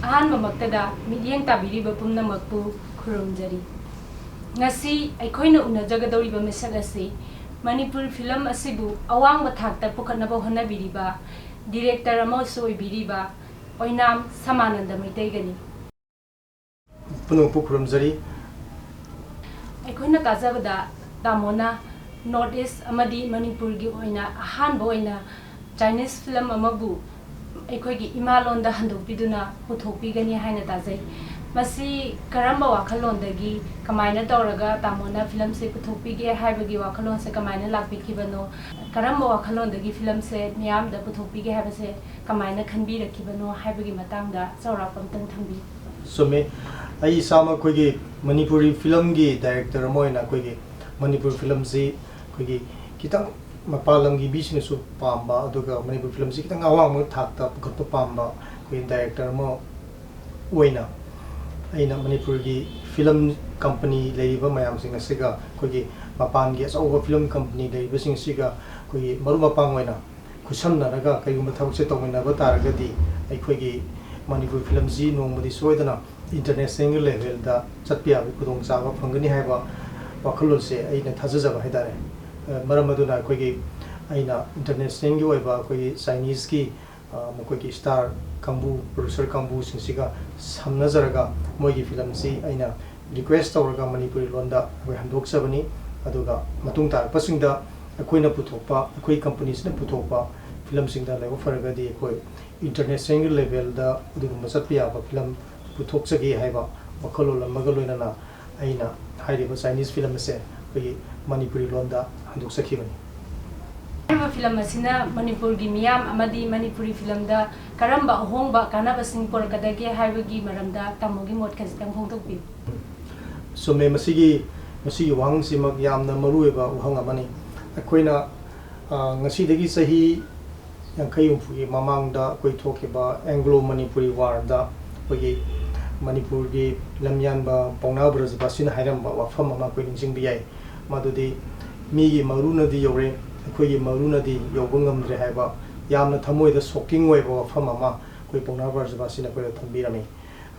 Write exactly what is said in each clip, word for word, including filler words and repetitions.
ꯑꯍꯥꯟꯕꯃꯛꯇꯗ ꯃꯤꯠꯌꯦꯡ ꯇꯥꯕꯤꯔꯤꯕ ꯄꯨꯝꯅꯃꯛꯄꯨ ꯈꯨꯔꯨꯝꯖꯔꯤ꯫ ꯉꯁꯤ ꯑꯩꯈꯣꯏꯅ ꯎꯅꯖꯒꯗꯧꯔꯤꯕ ꯃꯤꯁꯛ ꯑꯁꯤ ꯃꯅꯤꯄꯨꯔ ꯐꯤꯂꯝ ꯑꯁꯤꯕꯨ ꯑꯋꯥꯡꯕ ꯊꯥꯛꯇ ꯄꯨꯈꯠꯅꯕ ꯍꯣꯠꯅꯕꯤꯔꯤꯕ ꯗꯤꯔꯦꯛꯇꯔ ꯑꯃꯁꯨ ꯑꯣꯏꯕꯤꯔꯤꯕ ꯑꯣꯏꯅꯥꯝ ꯁꯃꯥꯅꯟꯗ ꯃꯩꯇꯩꯒꯅꯤ꯫ ꯄꯨꯝꯅꯃꯛꯄꯨ ꯈꯨꯔꯨꯝꯖꯔꯤ꯫ ꯑꯩꯈꯣꯏꯅ ꯇꯥꯖꯕꯗ ꯇꯥꯃꯣꯅ ꯅꯣꯔꯠ ꯏꯁ ꯑꯃꯗꯤ ꯃꯅꯤꯄꯨꯔꯒꯤ ꯑꯣꯏꯅ ꯑꯍꯥꯟꯕ ꯑꯣꯏꯅ ꯆꯥꯏꯅꯤꯁ ꯐꯤꯂꯝ ꯑꯃꯕꯨ ꯑꯩꯈꯣꯏꯒꯤ ꯏꯃꯥ ꯂꯣꯟꯗ ꯍꯟꯗꯣꯛꯄꯤꯗꯨꯅ ꯄꯨꯊꯣꯛꯄꯤꯒꯅꯤ ꯍꯥꯏꯅ ꯇꯥꯖꯩ꯫ ꯃꯁꯤ ꯀꯔꯝꯕ ꯋꯥꯈꯜꯂꯣꯟꯗꯒꯤ, ꯀꯃꯥꯏꯅ ꯇꯧꯔꯒ ꯇꯥꯃꯣꯅ ꯐꯤꯂꯝꯁꯦ ꯄꯨꯊꯣꯛꯄꯤꯒꯦ ꯍꯥꯏꯕꯒꯤ ꯋꯥꯈꯜꯂꯣꯟꯁꯦ ꯀꯃꯥꯏꯅ ꯂꯥꯛꯄꯤꯈꯤꯕꯅꯣ? ꯀꯔꯝꯕ ꯋꯥꯈꯜꯂꯣꯟꯗꯒꯤ ꯐꯤꯂꯝꯁꯦ ꯃꯤꯌꯥꯝꯗ ꯄꯨꯊꯣꯛꯄꯤꯒꯦ ꯍꯥꯏꯕꯁꯦ ꯀꯃꯥꯏꯅ ꯈꯟꯕꯤꯔꯛꯈꯤꯕꯅꯣ ꯍꯥꯏꯕꯒꯤ ꯃꯇꯥꯡꯗ ꯆꯥꯎꯔꯥꯛꯄ ꯑꯝꯇꯪ ꯊꯝꯕꯤꯌꯨ꯫ ꯆꯨꯝꯃꯦ꯫ ꯑꯩ ꯏꯁꯥꯃꯛ ꯑꯩꯈꯣꯏꯒꯤ ꯃꯅꯤꯄꯨꯔꯤ ꯐꯤꯂꯝꯒꯤ ꯗꯥꯏꯔꯦꯛꯇꯔ ꯑꯃ ꯑꯣꯏꯅ ꯑꯩꯈꯣꯏꯒꯤ ꯃꯅꯤꯄꯨꯔ ꯐꯤꯂꯝꯁꯤ ꯑꯩꯈꯣꯏꯒꯤ ꯈꯤꯇꯪ ꯃꯄꯥꯟ ꯂꯝꯒꯤ ꯃꯤꯁꯤꯡꯅꯁꯨ ꯄꯥꯝꯕ, ꯑꯗꯨꯒ ꯃꯅꯤꯄꯨꯔ ꯐꯤꯂꯝꯁꯤ ꯈꯤꯇꯪ ꯑꯋꯥꯡꯕ ꯊꯥꯛꯇ ꯄꯨꯈꯠꯄ ꯄꯥꯝꯕ ꯑꯩꯈꯣꯏ ꯗꯥꯏꯔꯦꯛꯇꯔ ꯑꯃ ꯑꯣꯏꯅ ꯑꯩꯅ ꯃꯅꯤꯄꯨꯔꯒꯤ ꯐꯤꯂꯝ ꯀꯝꯄꯅꯤ ꯂꯩꯔꯤꯕ ꯃꯌꯥꯝꯁꯤꯡ ꯑꯁꯤꯒ, ꯑꯩꯈꯣꯏꯒꯤ ꯃꯄꯥꯟꯒꯤ ꯑꯆꯧꯕ ꯐꯤꯂꯝ ꯀꯝꯄꯅꯤ ꯂꯩꯔꯤꯕꯁꯤꯡ ꯑꯁꯤꯒ ꯑꯩꯈꯣꯏꯒꯤ ꯃꯔꯨꯞ ꯃꯄꯥꯡ ꯑꯣꯏꯅ ꯈꯨꯠꯁꯝꯅꯔꯒ ꯀꯩꯒꯨꯝꯕ ꯊꯕꯛꯁꯦ ꯇꯧꯃꯤꯟꯅꯕ ꯇꯥꯔꯒꯗꯤ ꯑꯩꯈꯣꯏꯒꯤ ꯃꯅꯤꯄꯨꯔ ꯐꯤꯂꯝꯁꯤ ꯅꯣꯡꯃꯗꯤ ꯁꯣꯏꯗꯅ ꯏꯟꯇꯔꯅꯦꯁꯅꯦꯜꯒꯤ ꯂꯦꯚꯦꯜꯗ ꯆꯠꯄ ꯌꯥꯕꯒꯤ ꯈꯨꯗꯣꯡꯆꯥꯕ ꯐꯪꯒꯅꯤ ꯍꯥꯏꯕ ꯋꯥꯈꯜꯂꯣꯟꯁꯦ ꯑꯩꯅ ꯊꯥꯖꯖꯕ ꯍꯥꯏꯇꯥꯔꯦ꯫ ꯑ, ꯃꯔꯝ ꯑꯗꯨꯅ ꯑꯩꯈꯣꯏꯒꯤ, ꯑꯩꯅ ꯏꯟꯇꯔꯅꯦꯁꯅꯦꯜꯒꯤ ꯑꯣꯏꯕ ꯑꯩꯈꯣꯏꯒꯤ ꯆꯥꯏꯅꯤꯁꯀꯤ, ꯑ, ꯃꯈꯣꯏꯒꯤ ꯁ꯭ꯇꯥꯔ ꯀꯥꯡꯕꯨ, ꯄ꯭ꯔꯣꯗ꯭ꯌꯨꯁꯔ ꯀꯥꯡꯕꯨꯁꯤꯡꯁꯤꯒ ꯁꯝꯅꯖꯔꯒ ꯃꯣꯏꯒꯤ ꯐꯤꯂꯝꯁꯤ ꯑꯩꯅ ꯔꯤꯀ꯭ꯋꯦꯁ ꯇꯧꯔꯒ ꯃꯅꯤꯄꯨꯔꯤ ꯂꯣꯟꯗ ꯑꯩꯈꯣꯏ ꯍꯟꯗꯣꯛꯆꯕꯅꯤ꯫ ꯑꯗꯨꯒ ꯃꯇꯨꯡ ꯇꯥꯔꯛꯄꯁꯤꯡꯗ ꯑꯩꯈꯣꯏꯅ ꯄꯨꯊꯣꯛꯄ, ꯑꯩꯈꯣꯏ ꯀꯝꯄꯅꯤꯁꯤꯅ ꯄꯨꯊꯣꯛꯄ ꯐꯤꯂꯝꯁꯤꯡꯗ ꯂꯥꯏꯕꯛ ꯐꯔꯒꯗꯤ ꯑꯩꯈꯣꯏ ꯏꯟꯇꯔꯅꯦꯁꯅꯦꯜꯒꯤ ꯂꯦꯚꯦꯜꯗ ꯑꯗꯨꯒꯨꯝꯕ ꯆꯠꯄ ꯌꯥꯕ ꯐꯤꯂꯝ ꯄꯨꯊꯣꯛꯆꯒꯦ ꯍꯥꯏꯕ ꯋꯥꯈꯜꯂꯣꯟ ꯑꯃꯒ ꯂꯣꯏꯅꯅ ꯑꯩꯅ ꯍꯥꯏꯔꯤꯕ ꯆꯥꯏꯅꯤꯁ ꯐꯤꯂꯝ ꯑꯁꯦ ꯑꯩꯈꯣꯏꯒꯤ ꯃꯅꯤꯄꯨꯔꯤ ꯂꯣꯟꯗ ꯍꯟꯗꯣꯛꯆꯈꯤꯕꯅꯤ꯫ ꯍꯥꯏꯔꯤꯕ ꯐꯤꯂꯝ ꯑꯁꯤꯅ ꯃꯅꯤꯄꯨꯔꯒꯤ ꯃꯤꯌꯥꯝ ꯑꯃꯗꯤ ꯃꯅꯤꯄꯨꯔꯤ ꯐꯤꯂꯝꯗ ꯀꯔꯝꯕ ꯑꯍꯣꯡꯕ ꯀꯥꯟꯅꯕꯁꯤꯡ ꯄꯨꯔꯛꯀꯗꯒꯦ ꯍꯥꯏꯕꯒꯤ ꯃꯔꯝꯗ ꯇꯥꯃꯣꯒꯤ ꯃꯣꯠ ꯈꯖꯤꯛꯇꯪ ꯐꯣꯡꯗꯣꯛꯄꯤꯌꯨ꯫ ꯆꯨꯝꯃꯦ, ꯃꯁꯤꯒꯤ, ꯃꯁꯤꯒꯤ ꯋꯥꯍꯪꯁꯤꯃꯛ ꯌꯥꯝꯅ ꯃꯔꯨꯑꯣꯏꯕ ꯋꯥꯍꯪ ꯑꯃꯅꯤ꯫ ꯑꯩꯈꯣꯏꯅ, ꯑ, ꯉꯁꯤꯗꯒꯤ ꯆꯍꯤ ꯌꯥꯡꯈꯩ ꯍꯨꯝꯐꯨꯒꯤ ꯃꯃꯥꯡꯗ ꯑꯩꯈꯣꯏ ꯊꯣꯛꯈꯤꯕ ꯑꯦꯡꯒ꯭ꯂꯣ ꯃꯅꯤꯄꯨꯔꯤ ꯋꯥꯔꯗ ꯑꯩꯈꯣꯏꯒꯤ ꯃꯅꯤꯄꯨꯔꯒꯤ ꯂꯝꯌꯥꯟꯕ ꯄꯥꯎꯅꯥ ꯕ꯭ꯔꯖꯕꯥꯁꯤꯅ ꯍꯥꯏꯔꯝꯕ ꯋꯥꯐꯝ ꯑꯃ ꯑꯩꯈꯣꯏ ꯅꯤꯡꯁꯤꯡꯕ ꯌꯥꯏ꯫ ꯃꯗꯨꯗꯤ ꯃꯤꯒꯤ ꯃꯔꯨꯅꯗꯤ ꯌꯧꯔꯦ, ꯑꯩꯈꯣꯏꯒꯤ ꯃꯔꯨꯅꯗꯤ ꯌꯧꯕ ꯉꯝꯗ꯭ꯔꯦ ꯍꯥꯏꯕ ꯌꯥꯝꯅ ꯊꯃꯣꯏꯗ ꯁꯣꯛꯀꯤꯡ ꯑꯣꯏꯕ ꯋꯥꯐꯝ ꯑꯃ ꯑꯩꯈꯣꯏ ꯄꯥꯎꯅꯥ ꯕ꯭ꯔꯖꯕꯥꯁꯤꯅ ꯑꯩꯈꯣꯏꯗ ꯊꯝꯕꯤꯔꯝꯃꯤ꯫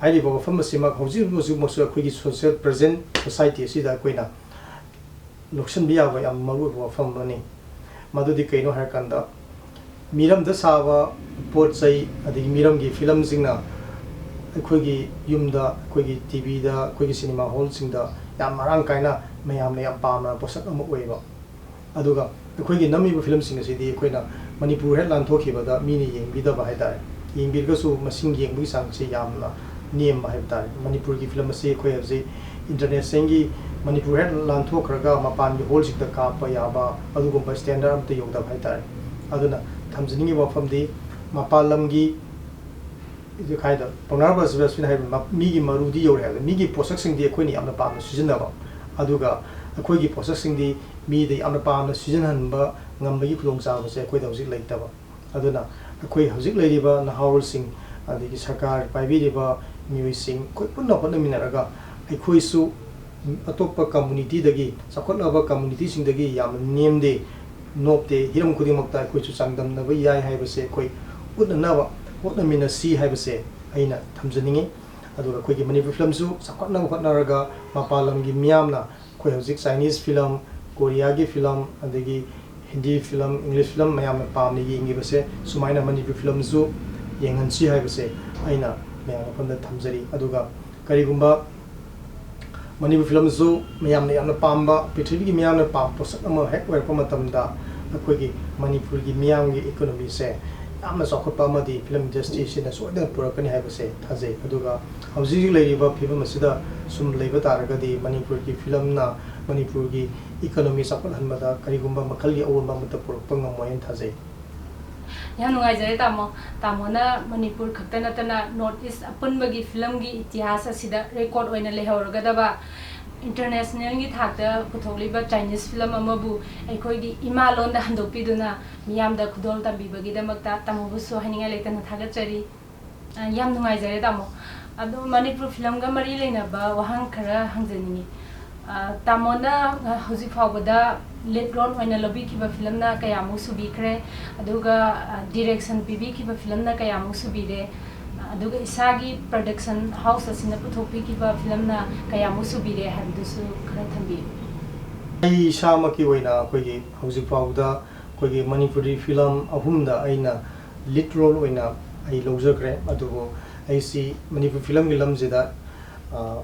ꯍꯥꯏꯔꯤꯕ ꯋꯥꯐꯝ ꯑꯁꯤꯃꯛ ꯍꯧꯖꯤꯛ ꯍꯧꯖꯤꯛꯃꯛꯁꯨ ꯑꯩꯈꯣꯏꯒꯤ social present society ꯑꯁꯤꯗ ꯑꯩꯈꯣꯏꯅ ꯂꯧꯁꯤꯟꯕ ꯌꯥꯕ ꯌꯥꯝ ꯃꯔꯨꯑꯣꯏꯕ ꯋꯥꯐꯝ ꯑꯃꯅꯤ꯫ ꯃꯗꯨꯗꯤ ꯀꯩꯅꯣ ꯍꯥꯏꯔꯀꯥꯟꯗ, ꯃꯤꯔꯝꯗ ꯁꯥꯕ ꯄꯣꯠ ꯆꯩ, ꯑꯗꯒꯤ ꯃꯤꯔꯝꯒꯤ ꯐꯤꯂꯝꯁꯤꯡꯅ ꯑꯩꯈꯣꯏꯒꯤ ꯌꯨꯝꯗ, ꯑꯩꯈꯣꯏꯒꯤ ꯇꯤꯚꯤꯗ, ꯑꯩꯈꯣꯏꯒꯤ ꯁꯤꯅꯦꯃꯥ ꯍꯣꯜꯁꯤꯡꯗ ꯌꯥꯝ ꯃꯔꯥꯡ ꯀꯥꯏꯅ ꯃꯌꯥꯝꯅ ꯌꯥꯝ ꯄꯥꯝꯅ ꯄꯣꯠꯁꯛ ꯑꯃ ꯑꯣꯏꯕ꯫ ꯑꯗꯨꯒ ꯑꯩꯈꯣꯏꯒꯤ ꯅꯝꯃꯤꯕ ꯐꯤꯂꯝꯁꯤꯡ ꯑꯁꯤꯗꯤ ꯑꯩꯈꯣꯏꯅ ꯃꯅꯤꯄꯨꯔ ꯍꯦꯛ ꯂꯥꯟꯊꯣꯛꯈꯤꯕꯗ ꯃꯤꯅ ꯌꯦꯡꯕꯤꯗꯕ ꯍꯥꯏ ꯇꯥꯔꯦ꯫ ꯌꯦꯡꯕꯤꯔꯒꯁꯨ ꯃꯁꯤꯡ ꯌꯦꯡꯕꯒꯤ ꯆꯥꯡꯁꯤ ꯌꯥꯝꯅ ꯅꯦꯝꯕ ꯍꯥꯏꯕ ꯇꯥꯔꯦ꯫ ꯃꯅꯤꯄꯨꯔꯒꯤ ꯐꯤꯂꯝ ꯑꯁꯤ ꯑꯩꯈꯣꯏ ꯍꯧꯖꯤꯛ internationalꯒꯤ, ꯃꯅꯤꯄꯨꯔ ꯍꯦꯛ ꯂꯥꯟꯊꯣꯛꯈ꯭ꯔꯒ ꯃꯄꯥꯟꯒꯤ ꯍꯣꯜꯁꯤꯡꯗ ꯀꯥꯞꯄ ꯌꯥꯕ ꯑꯗꯨꯒꯨꯝꯕ standard ꯑꯃꯠꯇ ꯌꯧꯗꯕ ꯍꯥꯏ ꯇꯥꯔꯦ꯫ ꯑꯗꯨꯅ ꯊꯝꯖꯅꯤꯡꯉꯤꯕ ꯋꯥꯐꯝꯗꯤ, ꯃꯄꯥꯟ ꯂꯝꯒꯤ ꯍꯥꯏꯗ ꯄꯥꯎꯅꯥ ꯕ꯭ꯔꯖꯕꯥꯁꯤꯅ ꯍꯥꯏꯕ ꯃ-, ꯃꯤꯒꯤ ꯃꯔꯨꯗꯤ ꯌꯧꯔꯦ ꯍꯥꯏꯕꯗ, ꯃꯤꯒꯤ ꯄꯣꯠꯁꯛꯁꯤꯡꯗꯤ ꯑꯩꯈꯣꯏꯅ ꯌꯥꯝꯅ ꯄꯥꯝꯅ ꯁꯤꯖꯤꯟꯅꯕ, ꯑꯗꯨꯒ ꯑꯩꯈꯣꯏꯒꯤ ꯄꯣꯠꯁꯛꯁꯤꯡꯗꯤ ꯃꯤꯗ ꯌꯥꯝꯅ ꯄꯥꯝꯅ ꯁꯤꯖꯤꯟꯅꯍꯟꯕ ꯉꯝꯕꯒꯤ ꯈꯨꯗꯣꯡꯆꯥꯕꯁꯦ ꯑꯩꯈꯣꯏꯗ ꯍꯧꯖꯤꯛ ꯂꯩꯇꯕ꯫ ꯑꯗꯨꯅ ꯑꯩꯈꯣꯏ ꯍꯧꯖꯤꯛ ꯂꯩꯔꯤꯕ ꯅꯍꯥꯔꯣꯜꯁꯤꯡ, ꯑꯗꯒꯤ ꯁꯔꯀꯥꯔ ꯄꯥꯏꯕꯤꯔꯤꯕ ꯃꯤꯑꯣꯏꯁꯤꯡ, ꯑꯩꯈꯣꯏ ꯄꯨꯟꯅ ꯍꯣꯠꯅꯃꯤꯟꯅꯔꯒ ꯑꯩꯈꯣꯏꯁꯨ ꯑꯇꯣꯞꯄ communityꯗꯒꯤ, ꯆꯥꯎꯈꯠꯂꯕ communityꯁꯤꯡꯗꯒꯤ ꯌꯥꯝꯅ ꯅꯦꯝꯗꯦ, ꯅꯣꯞꯇꯦ, ꯍꯤꯔꯝ ꯈꯨꯗꯤꯡꯃꯛꯇ ꯑꯩꯈꯣꯏꯁꯨ ꯆꯥꯡꯗꯝꯅꯕ ꯌꯥꯏ ꯍꯥꯏꯕꯁꯦ ꯑꯩꯈꯣꯏ ꯎꯠꯅꯅꯕ ꯍꯣꯠꯅꯃꯤꯟꯅꯁꯤ ꯍꯥꯏꯕꯁꯦ ꯑꯩꯅ ꯊꯝꯖꯅꯤꯡꯉꯤ꯫ ꯑꯗꯨꯒ ꯑꯩꯈꯣꯏꯒꯤ ꯃꯅꯤꯄꯨꯔ ꯐꯤꯂꯝꯁꯨ ꯆꯥꯎꯈꯠꯅꯕ ꯍꯣꯠꯅꯔꯒ ꯃꯄꯥꯟ ꯂꯝꯒꯤ ꯃꯤꯌꯥꯝꯅ ꯑꯩꯈꯣꯏ ꯍꯧꯖꯤꯛ Chinese ꯐꯤꯂꯝ, ꯀꯣꯔꯤꯌꯥꯒꯤ ꯐꯤꯂꯝ, ꯑꯗꯒꯤ ꯍꯤꯟꯗꯤ ꯐꯤꯂꯝ, English ꯐꯤꯂꯝ ꯃꯌꯥꯝꯅ ꯄꯥꯝꯅ ꯌꯦꯡꯉꯤꯕꯁꯦ, ꯁꯨꯃꯥꯏꯅ ꯃꯅꯤꯄꯨꯔ ꯐꯤꯂꯝꯁꯨ ꯌꯦꯡꯍꯟꯁꯤ ꯍꯥꯏꯕꯁꯦ ꯑꯩꯅ ꯃꯌꯥꯝ ꯃꯐꯝꯗ ꯊꯝꯖꯔꯤ꯫ ꯑꯗꯨꯒ ꯀꯔꯤꯒꯨꯝꯕ ꯃꯅꯤꯄꯨꯔ ꯐꯤꯂꯝꯁꯨ ꯃꯌꯥꯝꯅ ꯌꯥꯝꯅ ꯄꯥꯝꯕ, ꯄ꯭ꯔꯤꯊꯤꯕꯤꯒꯤ ꯃꯤꯌꯥꯝꯅ ꯄꯥꯝꯕ ꯄꯣꯠꯁꯛ ꯑꯃ ꯍꯦꯛ ꯑꯣꯏꯔꯛꯄ ꯃꯇꯝꯗ, ꯑꯩꯈꯣꯏꯒꯤ ꯃꯅꯤꯄꯨꯔꯒꯤ ꯃꯤꯌꯥꯝꯒꯤ economyꯁꯦ ꯌꯥꯝꯅ ꯆꯥꯎꯈꯠꯄ ꯑꯃꯗꯤ film industryꯁꯤꯅ ꯁꯣꯏꯗꯅ ꯄꯨꯔꯛꯀꯅꯤ ꯍꯥꯏꯕꯁꯦ ꯊꯥꯖꯩ꯫ ꯑꯗꯨꯒ ꯍꯧꯖꯤꯛ ꯍꯧꯖꯤꯛ ꯂꯩꯔꯤꯕ ꯐꯤꯕꯝ ꯑꯁꯤꯗ ꯁꯨꯝ ꯂꯩꯕ ꯇꯥꯔꯒꯗꯤ, ꯃꯅꯤꯄꯨꯔꯒꯤ ꯐꯤꯂꯝꯅ ꯃꯅꯤꯄꯨꯔꯒꯤ economy ꯆꯥꯎꯈꯠꯍꯟꯕꯗ ꯀꯔꯤꯒꯨꯝꯕ ꯃꯈꯜꯒꯤ ꯑꯑꯣꯟꯕ ꯑꯃꯠꯇ ꯄꯨꯔꯛꯄ ꯉꯝꯃꯣꯏ ꯍꯥꯏꯅ ꯊꯥꯖꯩ꯫ ꯌꯥꯝ ꯅꯨꯡꯉꯥꯏꯖꯔꯦ, ꯇꯥꯃꯣ꯫ ꯇꯥꯃꯣꯅ ꯃꯅꯤꯄꯨꯔ ꯈꯛꯇ ꯅꯠꯇꯅ North East ꯑꯄꯨꯟꯕꯒꯤ ꯐꯤꯂꯝꯒꯤ ꯏꯇꯤꯍꯥꯁ ꯑꯁꯤꯗ record ꯑꯣꯏꯅ ꯂꯩꯍꯧꯔꯒꯗꯕ, internationalꯒꯤ ꯊꯥꯛꯇ ꯄꯨꯊꯣꯛꯂꯤꯕ Chinese ꯐꯤꯂꯝ ꯑꯃꯕꯨ ꯑꯩꯈꯣꯏꯒꯤ ꯏꯃꯥ ꯂꯣꯟꯗ ꯍꯟꯗꯣꯛꯄꯤꯗꯨꯅ ꯃꯤꯌꯥꯝꯗ ꯈꯨꯗꯣꯜ ꯇꯝꯕꯤꯕꯒꯤꯗꯃꯛꯇ ꯇꯥꯃꯣꯕꯨꯁꯨ ꯍꯥꯏꯅꯤꯡꯉꯥꯏ ꯂꯩꯇꯅ ꯊꯥꯒꯠꯆꯔꯤ꯫ ꯑ, ꯌꯥꯝ ꯅꯨꯡꯉꯥꯏꯖꯔꯦ, ꯇꯥꯃꯣ꯫ ꯑꯗꯣ ꯃꯅꯤꯄꯨꯔ ꯐꯤꯂꯝꯒ ꯃꯔꯤ ꯂꯩꯅꯕ ꯋꯥꯍꯪ ꯈꯔ ꯍꯪꯖꯅꯤꯡꯉꯤ꯫ ꯑ, ꯇꯥꯃꯣꯅ, ꯑ, ꯍꯧꯖꯤꯛ ꯐꯥꯎꯕꯗ lead role ꯑꯣꯏꯅ ꯂꯧꯕꯤꯈꯤꯕ ꯐꯤꯂꯝꯅ ꯀꯌꯥꯃꯨꯛ ꯁꯨꯕꯤꯈ꯭ꯔꯦ? ꯑꯗꯨꯒ, ꯑ, direction ꯄꯤꯕꯤꯈꯤꯕ ꯐꯤꯂꯝꯅ ꯀꯌꯥꯃꯨꯛ ꯁꯨꯕꯤꯔꯦ? ꯑ, ꯑꯗꯨꯒ ꯏꯁꯥꯒꯤ production house ꯑꯁꯤꯅ ꯄꯨꯊꯣꯛꯄꯤꯈꯤꯕ ꯐꯤꯂꯝꯅ ꯀꯌꯥꯃꯨꯛ ꯁꯨꯕꯤꯔꯦ ꯍꯥꯏꯕꯗꯨꯁꯨ ꯈꯔ ꯊꯝꯕꯤꯌꯨ꯫ ꯑꯩ ꯏꯁꯥꯃꯛꯀꯤ ꯑꯣꯏꯅ ꯑꯩꯈꯣꯏꯒꯤ ꯍꯧꯖꯤꯛ ꯐꯥꯎꯕꯗ ꯑꯩꯈꯣꯏꯒꯤ ꯃꯅꯤꯄꯨꯔꯤ ꯐꯤꯂꯝ ꯑꯍꯨꯝꯗ ꯑꯩꯅ lead role ꯑꯣꯏꯅ ꯑꯩ ꯂꯧꯖꯈ꯭ꯔꯦ꯫ ꯑꯗꯨꯕꯨ ꯑꯩꯁꯤ ꯃꯅꯤꯄꯨꯔ ꯐꯤꯂꯝꯒꯤ ꯂꯝꯁꯤꯗ, ꯑ,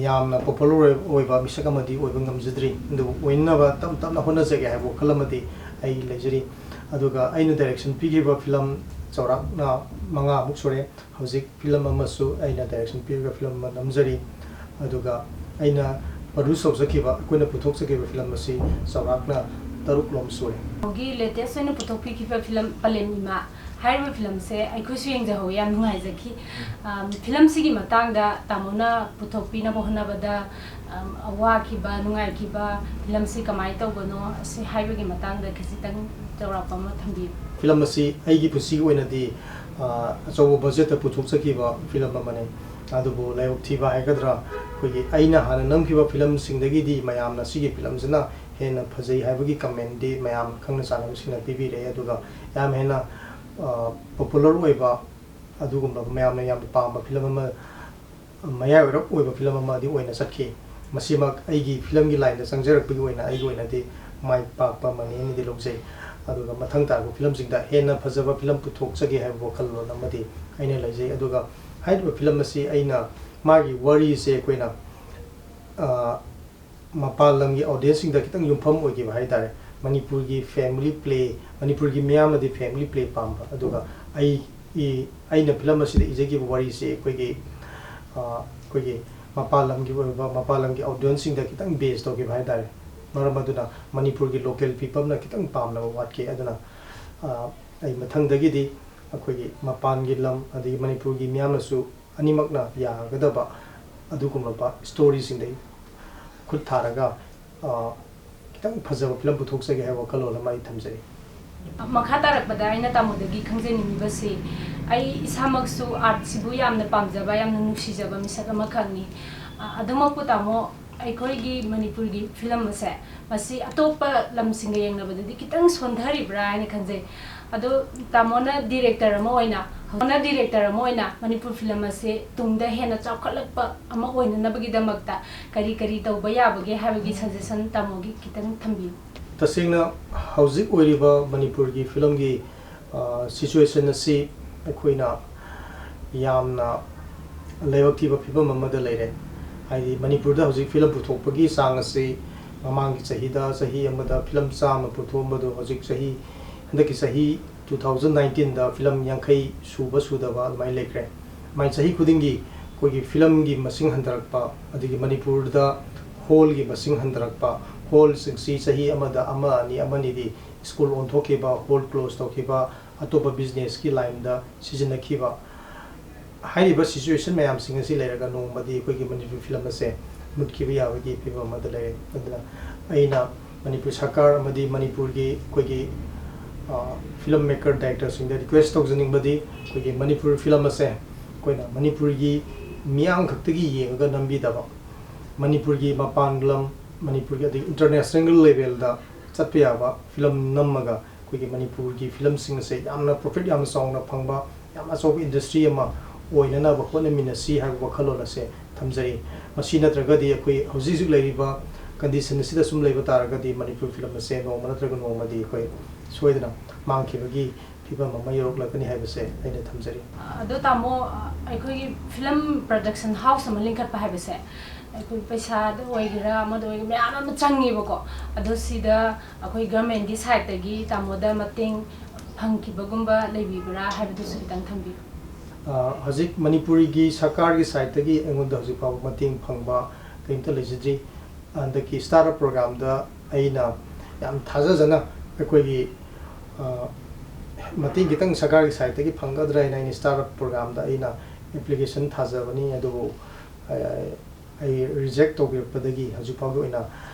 ꯌꯥꯝꯅ popular ꯑꯣꯏ-, ꯑꯣꯏꯕ ꯃꯤꯁꯛ ꯑꯃꯗꯤ ꯑꯣꯏꯕ ꯉꯝꯖꯗ꯭ꯔꯤ꯫ ꯑꯗꯨꯕꯨ ꯑꯣꯏꯅꯕ ꯇꯞ ꯇꯞꯅ ꯍꯣꯠꯅꯖꯒꯦ ꯍꯥꯏꯕ ꯋꯥꯈꯜ ꯑꯃꯗꯤ ꯑꯩ ꯂꯩꯖꯔꯤ꯫ ꯑꯗꯨꯒ ꯑꯩꯅ direction ꯄꯤꯈꯤꯕ ꯐꯤꯂꯝ ꯆꯥꯎꯔꯥꯛꯅ ꯃꯉꯥꯃꯨꯛ ꯁꯨꯔꯦ꯫ ꯍꯧꯖꯤꯛ ꯐꯤꯂꯝ ꯑꯃꯁꯨ ꯑꯩꯅ direction ꯄꯤꯔꯒ ꯐꯤꯂꯝ ꯑꯃ ꯅꯝꯖꯔꯤ꯫ ꯑꯗꯨꯒ ꯑꯩꯅ produce ꯇꯧꯖꯈꯤꯕ, ꯑꯩꯈꯣꯏꯅ ꯄꯨꯊꯣꯛꯆꯈꯤꯕ ꯐꯤꯂꯝ ꯑꯁꯤ ꯆꯥꯎꯔꯥꯛꯅ ꯇꯔꯨꯛꯂꯣꯝ ꯁꯨꯔꯦ꯫ ꯇꯥꯃꯣꯒꯤ latest ꯑꯣꯏꯅ ꯄꯨꯊꯣꯛꯄꯤꯈꯤꯕ ꯐꯤꯂꯝ ꯄꯂꯦꯝ ꯏꯃꯥ ꯍꯥꯏꯔꯤꯕ ꯐꯤꯂꯝꯁꯦ ꯑꯩꯈꯣꯏꯁꯨ ꯌꯦꯡꯖꯍꯧꯋꯤ, ꯌꯥꯝ ꯅꯨꯡꯉꯥꯏꯖꯈꯤ꯫ ꯑꯝ, ꯐꯤꯂꯝꯁꯤꯒꯤ ꯃꯇꯥꯡꯗ ꯇꯥꯃꯣꯅ ꯄꯨꯊꯣꯛꯄꯤꯅꯕ ꯍꯣꯠꯅꯕꯗ, ꯑꯝ, ꯋꯥꯈꯤꯕ, ꯅꯨꯡꯉꯥꯏꯈꯤꯕ, ꯐꯤꯂꯝꯁꯤ ꯀꯃꯥꯏꯅ ꯇꯧꯕꯅꯣ, ꯑꯁꯤ ꯍꯥꯏꯕꯒꯤ ꯃꯇꯥꯡꯗ ꯈꯖꯤꯛꯇꯪ ꯆꯥꯎꯔꯥꯛꯄ ꯑꯃ ꯊꯝꯕꯤꯌꯨ꯫ ꯐꯤꯂꯝ ꯑꯁꯤ ꯑꯩꯒꯤ ꯄꯨꯟꯁꯤꯒꯤ ꯑꯣꯏꯅꯗꯤ, ꯑ, ꯑꯆꯧꯕ budgetꯇ ꯄꯨꯊꯣꯛꯆꯈꯤꯕ ꯐꯤꯂꯝ ꯑꯃꯅꯤ꯫ ꯑꯗꯨꯕꯨ ꯂꯥꯏꯕꯛ ꯊꯤꯕ ꯍꯥꯏꯒꯗ꯭ꯔꯥ, ꯑꯩꯈꯣꯏꯒꯤ ꯑꯩꯅ ꯍꯥꯟꯅ ꯅꯝꯈꯤꯕ ꯐꯤꯂꯝꯁꯤꯡꯗꯒꯤꯗꯤ ꯃꯌꯥꯝꯅ ꯁꯤꯒꯤ ꯐꯤꯂꯝꯁꯤꯅ ꯍꯦꯟꯅ ꯐꯖꯩ ꯍꯥꯏꯕꯒꯤ commentꯗꯤ ꯃꯌꯥꯝ ꯈꯪꯅ ꯆꯥꯟꯅꯕꯁꯤꯡꯅ ꯄꯤꯕꯤꯔꯛꯑꯦ꯫ ꯑꯗꯨꯒ ꯌꯥꯝ ꯍꯦꯟꯅ, ꯑ, popular ꯑꯣꯏꯕ, ꯑꯗꯨꯒꯨꯝꯕ ꯃꯌꯥꯝꯅ ꯌꯥꯝꯅ ꯄꯥꯝꯕ ꯐꯤꯂꯝ ꯑꯃ, ꯃꯌꯥꯏ ꯑꯣꯏꯔꯞ ꯑꯣꯏꯕ ꯐꯤꯂꯝ ꯑꯃꯗꯤ ꯑꯣꯏꯅ ꯆꯠꯈꯤ꯫ ꯃꯁꯤꯃꯛ ꯑꯩꯒꯤ ꯐꯤꯂꯝꯒꯤ lineꯗ ꯆꯪꯖꯔꯛꯄꯒꯤ ꯑꯣꯏꯅ ꯑꯩꯒꯤ ꯑꯣꯏꯅꯗꯤ ꯃꯥꯏ ꯄꯥꯛꯄ ꯑꯃꯅꯤ ꯍꯥꯏꯅꯗꯤ ꯂꯧꯖꯩ꯫ ꯑꯗꯨꯒ ꯃꯊꯪ ꯇꯥꯔꯛꯄ ꯐꯤꯂꯝꯁꯤꯡꯗ ꯍꯦꯟꯅ ꯐꯖꯕ ꯐꯤꯂꯝ ꯄꯨꯊꯣꯛꯆꯒꯦ ꯍꯥꯏꯕ ꯋꯥꯈꯜꯂꯣꯟ ꯑꯃꯗꯤ ꯑꯩꯅ ꯂꯩꯖꯩ꯫ ꯑꯗꯨꯒ ꯍꯥꯏꯔꯤꯕ ꯐꯤꯂꯝ ꯑꯁꯤ ꯑꯩꯅ, ꯃꯥꯒꯤ ꯋꯥꯔꯤꯁꯦ ꯑꯩꯈꯣꯏꯅ, ꯑ, ꯃꯄꯥꯟ ꯂꯝꯒꯤ audienceꯁꯤꯡꯗ ꯈꯤꯇꯪ ꯌꯨꯝꯐꯝ ꯑꯣꯏꯈꯤꯕ ꯍꯥꯏ ꯇꯥꯔꯦ꯫ ꯃꯅꯤꯄꯨꯔꯒꯤ family play, ꯃꯅꯤꯄꯨꯔꯒꯤ ꯃꯤꯌꯥꯝꯅꯗꯤ family play ꯄꯥꯝꯕ, ꯑꯗꯨꯒ ꯑꯩ, ꯏ-, ꯑꯩꯅ ꯐꯤꯂꯝ ꯑꯁꯤꯗ ꯏꯖꯈꯤꯕ ꯋꯥꯔꯤꯁꯤ ꯑꯩꯈꯣꯏꯒꯤ, ꯑ, ꯑꯩꯈꯣꯏꯒꯤ ꯃꯄꯥꯟ ꯂꯝꯒꯤ ꯑꯣꯏꯕ, ꯃꯄꯥꯟ ꯂꯝꯒꯤ audienceꯁꯤꯡꯗ ꯈꯤꯇꯪ base ꯇꯧꯈꯤꯕ ꯍꯥꯏ ꯇꯥꯔꯦ꯫ ꯃꯔꯝ ꯑꯗꯨꯅ ꯃꯅꯤꯄꯨꯔꯒꯤ local peopleꯅ ꯈꯤꯇꯪ ꯄꯥꯝꯅꯕ ꯋꯥꯠꯈꯤ꯫ ꯑꯗꯨꯅ, ꯑ, ꯑꯩ ꯃꯊꯪꯗꯒꯤꯗꯤ ꯑꯩꯈꯣꯏꯒꯤ ꯃꯄꯥꯟꯒꯤ ꯂꯝ ꯑꯗꯒꯤ ꯃꯅꯤꯄꯨꯔꯒꯤ ꯃꯤꯌꯥꯝꯅꯁꯨ ꯑꯅꯤꯃꯛꯅ ꯌꯥꯒꯗꯕ ꯑꯗꯨꯒꯨꯝꯂꯕ storyꯁꯤꯡꯗ ꯈꯨꯠ ꯊꯥꯔꯒ, ꯑ, ꯈꯤꯇꯪ ꯐꯖꯕ ꯐꯤꯂꯝ ꯄꯨꯊꯣꯛꯆꯒꯦ ꯍꯥꯏꯕ ꯋꯥꯈꯜꯂꯣꯟ ꯑꯃ ꯑꯩ ꯊꯝꯖꯩ꯫ ꯃꯈꯥ ꯇꯥꯔꯛꯄꯗ ꯑꯩꯅ ꯇꯥꯃꯣꯗꯒꯤ ꯈꯪꯖꯅꯤꯡꯉꯤꯕꯁꯤ, ꯑꯩ ꯏꯁꯥꯃꯛꯁꯨ artꯁꯤꯕꯨ ꯌꯥꯝꯅ ꯄꯥꯝꯖꯕ, ꯌꯥꯝꯅ ꯅꯨꯡꯁꯤꯖꯕ ꯃꯤꯁꯛ ꯑꯃꯈꯛꯅꯤ꯫ ꯑ, ꯑꯗꯨꯃꯛꯄꯨ ꯇꯥꯃꯣ, ꯑꯩꯈꯣꯏꯒꯤ ꯃꯅꯤꯄꯨꯔꯒꯤ ꯐꯤꯂꯝ ꯑꯁꯦ ꯃꯁꯤ ꯑꯇꯣꯞꯄ ꯂꯝꯁꯤꯡꯒ ꯌꯦꯡꯅꯕꯗꯗꯤ ꯈꯤꯇꯪ ꯁꯣꯟꯊꯔꯤꯕ꯭ꯔꯥ ꯍꯥꯏꯅ ꯈꯟꯖꯩ꯫ ꯑꯗꯣ ꯇꯥꯃꯣꯅ ꯗꯤꯔꯦꯛꯇꯔ ꯑꯃ ꯑꯣꯏꯅ, ꯇꯥꯃꯣꯅ ꯗꯤꯔꯦꯛꯇꯔ ꯑꯃ ꯑꯣꯏꯅ ꯃꯅꯤꯄꯨꯔ ꯐꯤꯂꯝ ꯑꯁꯦ ꯇꯨꯡꯗ ꯍꯦꯟꯅ ꯆꯥꯎꯈꯠꯂꯛꯄ ꯑꯃ ꯑꯣꯏꯅꯅꯕꯒꯤꯗꯃꯛꯇ ꯀꯔꯤ ꯀꯔꯤ ꯇꯧꯕ ꯌꯥꯕꯒꯦ ꯍꯥꯏꯕꯒꯤ ꯁꯖꯦꯁꯟ ꯇꯥꯃꯣꯒꯤ ꯈꯤꯇꯪ ꯊꯝꯕꯤꯌꯨ꯫ ꯇꯁꯦꯡꯅ ꯍꯧꯖꯤꯛ ꯑꯣꯏꯔꯤꯕ ꯃꯅꯤꯄꯨꯔꯒꯤ ꯐꯤꯂꯝꯒꯤ ꯁꯤꯆꯨꯋꯦꯁꯟ ꯑꯁꯤ ꯑꯩꯈꯣꯏꯅ ꯌꯥꯝꯅ ꯂꯥꯏꯕꯛ ꯊꯤꯕ ꯐꯤꯕꯝ ꯑꯃꯗ ꯂꯩꯔꯦ꯫ ꯍꯥꯏꯗꯤ ꯃꯅꯤꯄꯨꯔꯗ ꯍꯧꯖꯤꯛ ꯐꯤꯂꯝ ꯄꯨꯊꯣꯛꯄꯒꯤ ꯆꯥꯡ ꯑꯁꯤ ꯃꯃꯥꯡꯒꯤ ꯆꯍꯤꯗ, ꯆꯍꯤ ꯑꯃꯗ ꯐꯤꯂꯝ ꯆꯥꯝꯃ ꯄꯨꯊꯣꯛꯑꯝꯕꯗꯨ ꯍꯧꯖꯤꯛ ꯆꯍꯤ, ꯍꯟꯗꯛꯀꯤ ꯆꯍꯤ ꯇꯨ ꯊꯥꯎꯖꯟ ꯅꯥꯏꯟꯇꯤꯟꯗ ꯐꯤꯂꯝ ꯌꯥꯡꯈꯩ ꯁꯨꯕ ꯁꯨꯗꯕ ꯑꯗꯨꯃꯥꯏꯅ ꯂꯩꯈ꯭ꯔꯦ꯫ ꯑꯗꯨꯃꯥꯏꯅ ꯆꯍꯤ ꯈꯨꯗꯤꯡꯒꯤ ꯑꯩꯈꯣꯏꯒꯤ ꯐꯤꯂꯝꯒꯤ ꯃꯁꯤꯡ ꯍꯟꯊꯔꯛꯄ, ꯑꯗꯒꯤ ꯃꯅꯤꯄꯨꯔꯗ ꯍꯣꯜꯒꯤ ꯃꯁꯤꯡ ꯍꯟꯊꯔꯛꯄ, ꯍꯣꯜꯁꯤꯡꯁꯤ ꯆꯍꯤ ꯑꯃꯗ ꯑꯃ ꯑꯅꯤ, ꯑꯃꯅꯤꯗꯤ ꯁ꯭ꯀꯨꯜ ꯑꯣꯟꯊꯣꯛꯈꯤꯕ, ꯍꯣꯜ ꯀ꯭ꯂꯣꯖ ꯇꯧꯈꯤꯕ, ꯑꯇꯣꯞꯄ ꯕꯤꯖꯤꯅꯦꯁꯀꯤ ꯂꯥꯏꯟꯗ ꯁꯤꯖꯤꯟꯅꯈꯤꯕ, ꯍꯥꯏꯔꯤꯕ ꯁꯤꯆꯨꯋꯦꯁꯟ ꯃꯌꯥꯝꯁꯤꯡ ꯑꯁꯤ ꯂꯩꯔꯒ ꯅꯣꯡꯃꯗꯤ ꯑꯩꯈꯣꯏꯒꯤ ꯃꯅꯤꯄꯨꯔꯤ ꯐꯤꯂꯝ ꯑꯁꯦ ꯃꯨꯠꯈꯤꯕ ꯌꯥꯕꯒꯤ ꯐꯤꯕꯝ ꯑꯃꯗ ꯂꯩꯔꯦ꯫ ꯑꯗꯨꯅ ꯑꯩꯅ ꯃꯅꯤꯄꯨꯔ ꯁꯔꯀꯥꯔ ꯑꯃꯗꯤ ꯃꯅꯤꯄꯨꯔꯒꯤ ꯑꯩꯈꯣꯏꯒꯤ ꯐꯤꯂꯝ ꯃꯦꯀꯔ ꯗꯥꯏꯔꯦꯛꯇꯔꯁꯤꯡꯗ ꯔꯤꯀ꯭ꯋꯦꯁ ꯇꯧꯖꯅꯤꯡꯕꯗꯤ, ꯑꯩꯈꯣꯏꯒꯤ ꯃꯅꯤꯄꯨꯔ ꯐꯤꯂꯝ ꯑꯁꯦ ꯑꯩꯈꯣꯏꯅ ꯃꯅꯤꯄꯨꯔꯒꯤ ꯃꯤꯌꯥꯝ ꯈꯛꯇꯒꯤ ꯌꯦꯡꯉꯒ ꯅꯝꯕꯤꯗꯕ, ꯃꯅꯤꯄꯨꯔꯒꯤ ꯃꯄꯥꯟ ꯂꯝ, ꯃꯅꯤꯄꯨꯔꯒꯤ ꯑꯗꯒꯤ ꯏꯟꯇꯔꯅꯦꯁꯅꯦꯜ ꯂꯦꯚꯦꯜꯗ ꯆꯠꯄ ꯌꯥꯕ ꯐꯤꯂꯝ ꯅꯝꯃꯒ ꯑꯩꯈꯣꯏꯒꯤ ꯃꯅꯤꯄꯨꯔꯒꯤ ꯐꯤꯂꯝꯁꯤꯡ ꯑꯁꯦ ꯌꯥꯝꯅ ꯄ꯭ꯔꯣꯐꯤꯠ ꯌꯥꯝꯅ ꯆꯥꯎꯅ ꯐꯪꯕ, ꯌꯥꯝ ꯑꯆꯧꯕ ꯏꯟꯗꯁꯇ꯭ꯔꯤ ꯑꯃ ꯑꯣꯏꯅꯅꯕ ꯍꯣꯠꯅꯃꯤꯟꯅꯁꯤ ꯍꯥꯏꯕ ꯋꯥꯈꯜꯂꯣꯟ ꯑꯁꯦ ꯊꯝꯖꯔꯤ꯫ ꯃꯁꯤ ꯅꯠꯇ꯭ꯔꯒꯗꯤ ꯑꯩꯈꯣꯏ ꯍꯧꯖꯤꯛ ꯍꯧꯖꯤꯛ ꯂꯩꯔꯤꯕ ꯀꯟꯗꯤꯁꯟ ꯑꯁꯤꯗ ꯁꯨꯝ ꯂꯩꯕ ꯇꯥꯔꯒꯗꯤ ꯃꯅꯤꯄꯨꯔ ꯐꯤꯂꯝ ꯑꯁꯦ ꯅꯣꯡꯃ ꯅꯠꯇ꯭ꯔꯒ ꯅꯣꯡꯃꯗꯤ ꯑꯩꯈꯣꯏ ꯁꯣꯏꯗꯅ ꯃꯥꯡꯈꯤꯕꯒꯤ ꯐꯤꯕꯝ ꯑꯃ ꯌꯧꯔꯛꯂꯛꯀꯅꯤ ꯍꯥꯏꯕꯁꯦ ꯑꯩꯅ ꯊꯝꯖꯔꯤ꯫ ꯑꯗꯣ ꯇꯥꯃꯣ, ꯑꯩꯈꯣꯏꯒꯤ ꯐꯤꯂꯝ ꯄ꯭ꯔꯗꯛꯁꯟ ꯍꯥꯎꯁ ꯑꯃ ꯂꯤꯡꯈꯠꯄ ꯍꯥꯏꯕꯁꯦ ꯑꯩꯈꯣꯏ ꯄꯩꯁꯥꯗ ꯑꯣꯏꯒꯦꯔꯥ ꯑꯃꯗ ꯑꯣꯏꯒꯦꯔꯥ ꯃꯌꯥꯝ ꯑꯃ ꯆꯪꯉꯦꯕꯀꯣ꯫ ꯑꯗꯣ ꯁꯤꯗ ꯑꯩꯈꯣꯏ ꯒꯚꯔꯟꯃꯦꯟꯠꯀꯤ ꯁꯥꯏꯠꯇꯒꯤ ꯇꯥꯃꯣꯗ ꯃꯇꯦꯡ ꯐꯪꯈꯤꯕꯒꯨꯝꯕ ꯂꯩꯕꯤꯕ꯭ꯔꯥ ꯍꯥꯏꯕꯗꯨꯁꯨ ꯈꯤꯇꯪ ꯊꯝꯕꯤꯌꯨ꯫ ꯑ, ꯍꯧꯖꯤꯛ ꯃꯅꯤꯄꯨꯔꯤꯒꯤ ꯁꯔꯀꯥꯔꯒꯤ ꯁꯥꯏꯠꯇꯒꯤ ꯑꯩꯉꯣꯟꯗ ꯍꯧꯖꯤꯛ ꯐꯥꯎꯕ ꯃꯇꯦꯡ ꯐꯪꯕ ꯀꯔꯤꯝꯇ ꯂꯩꯖꯗ꯭ꯔꯤ꯫ ꯍꯟꯗꯛꯀꯤ ꯁ꯭ꯇꯥꯔꯠ ꯑꯞ ꯄ꯭ꯔꯣꯒ꯭ꯔꯥꯝꯗ ꯑꯩꯅ ꯌꯥꯝ ꯊꯥꯖꯖꯅ ꯑꯩꯈꯣꯏꯒꯤ, ꯑ, ꯃꯇꯦꯡ ꯈꯤꯇꯪ ꯁꯔꯀꯥꯔꯒꯤ ꯁꯥꯏꯠꯇꯒꯤ ꯐꯪꯒꯗ꯭ꯔꯥ ꯍꯥꯏꯅ ꯑꯩꯅ ꯁ꯭ꯇꯥꯔꯠ ꯑꯞ ꯄ꯭ꯔꯣꯒ꯭ꯔꯥꯝꯗ ꯑꯩꯅ ꯑꯦꯄ꯭ꯂꯤꯀꯦꯁꯟ ꯊꯥꯖꯕꯅꯤ꯫ ꯑꯗꯨꯕꯨ, ꯑ, ꯑꯩ ꯔꯤꯖꯦꯛ ꯇꯧꯕꯤꯔꯛꯄꯗꯒꯤ ꯍꯧꯖꯤꯛ ꯐꯥꯎꯒꯤ ꯑꯣꯏꯅ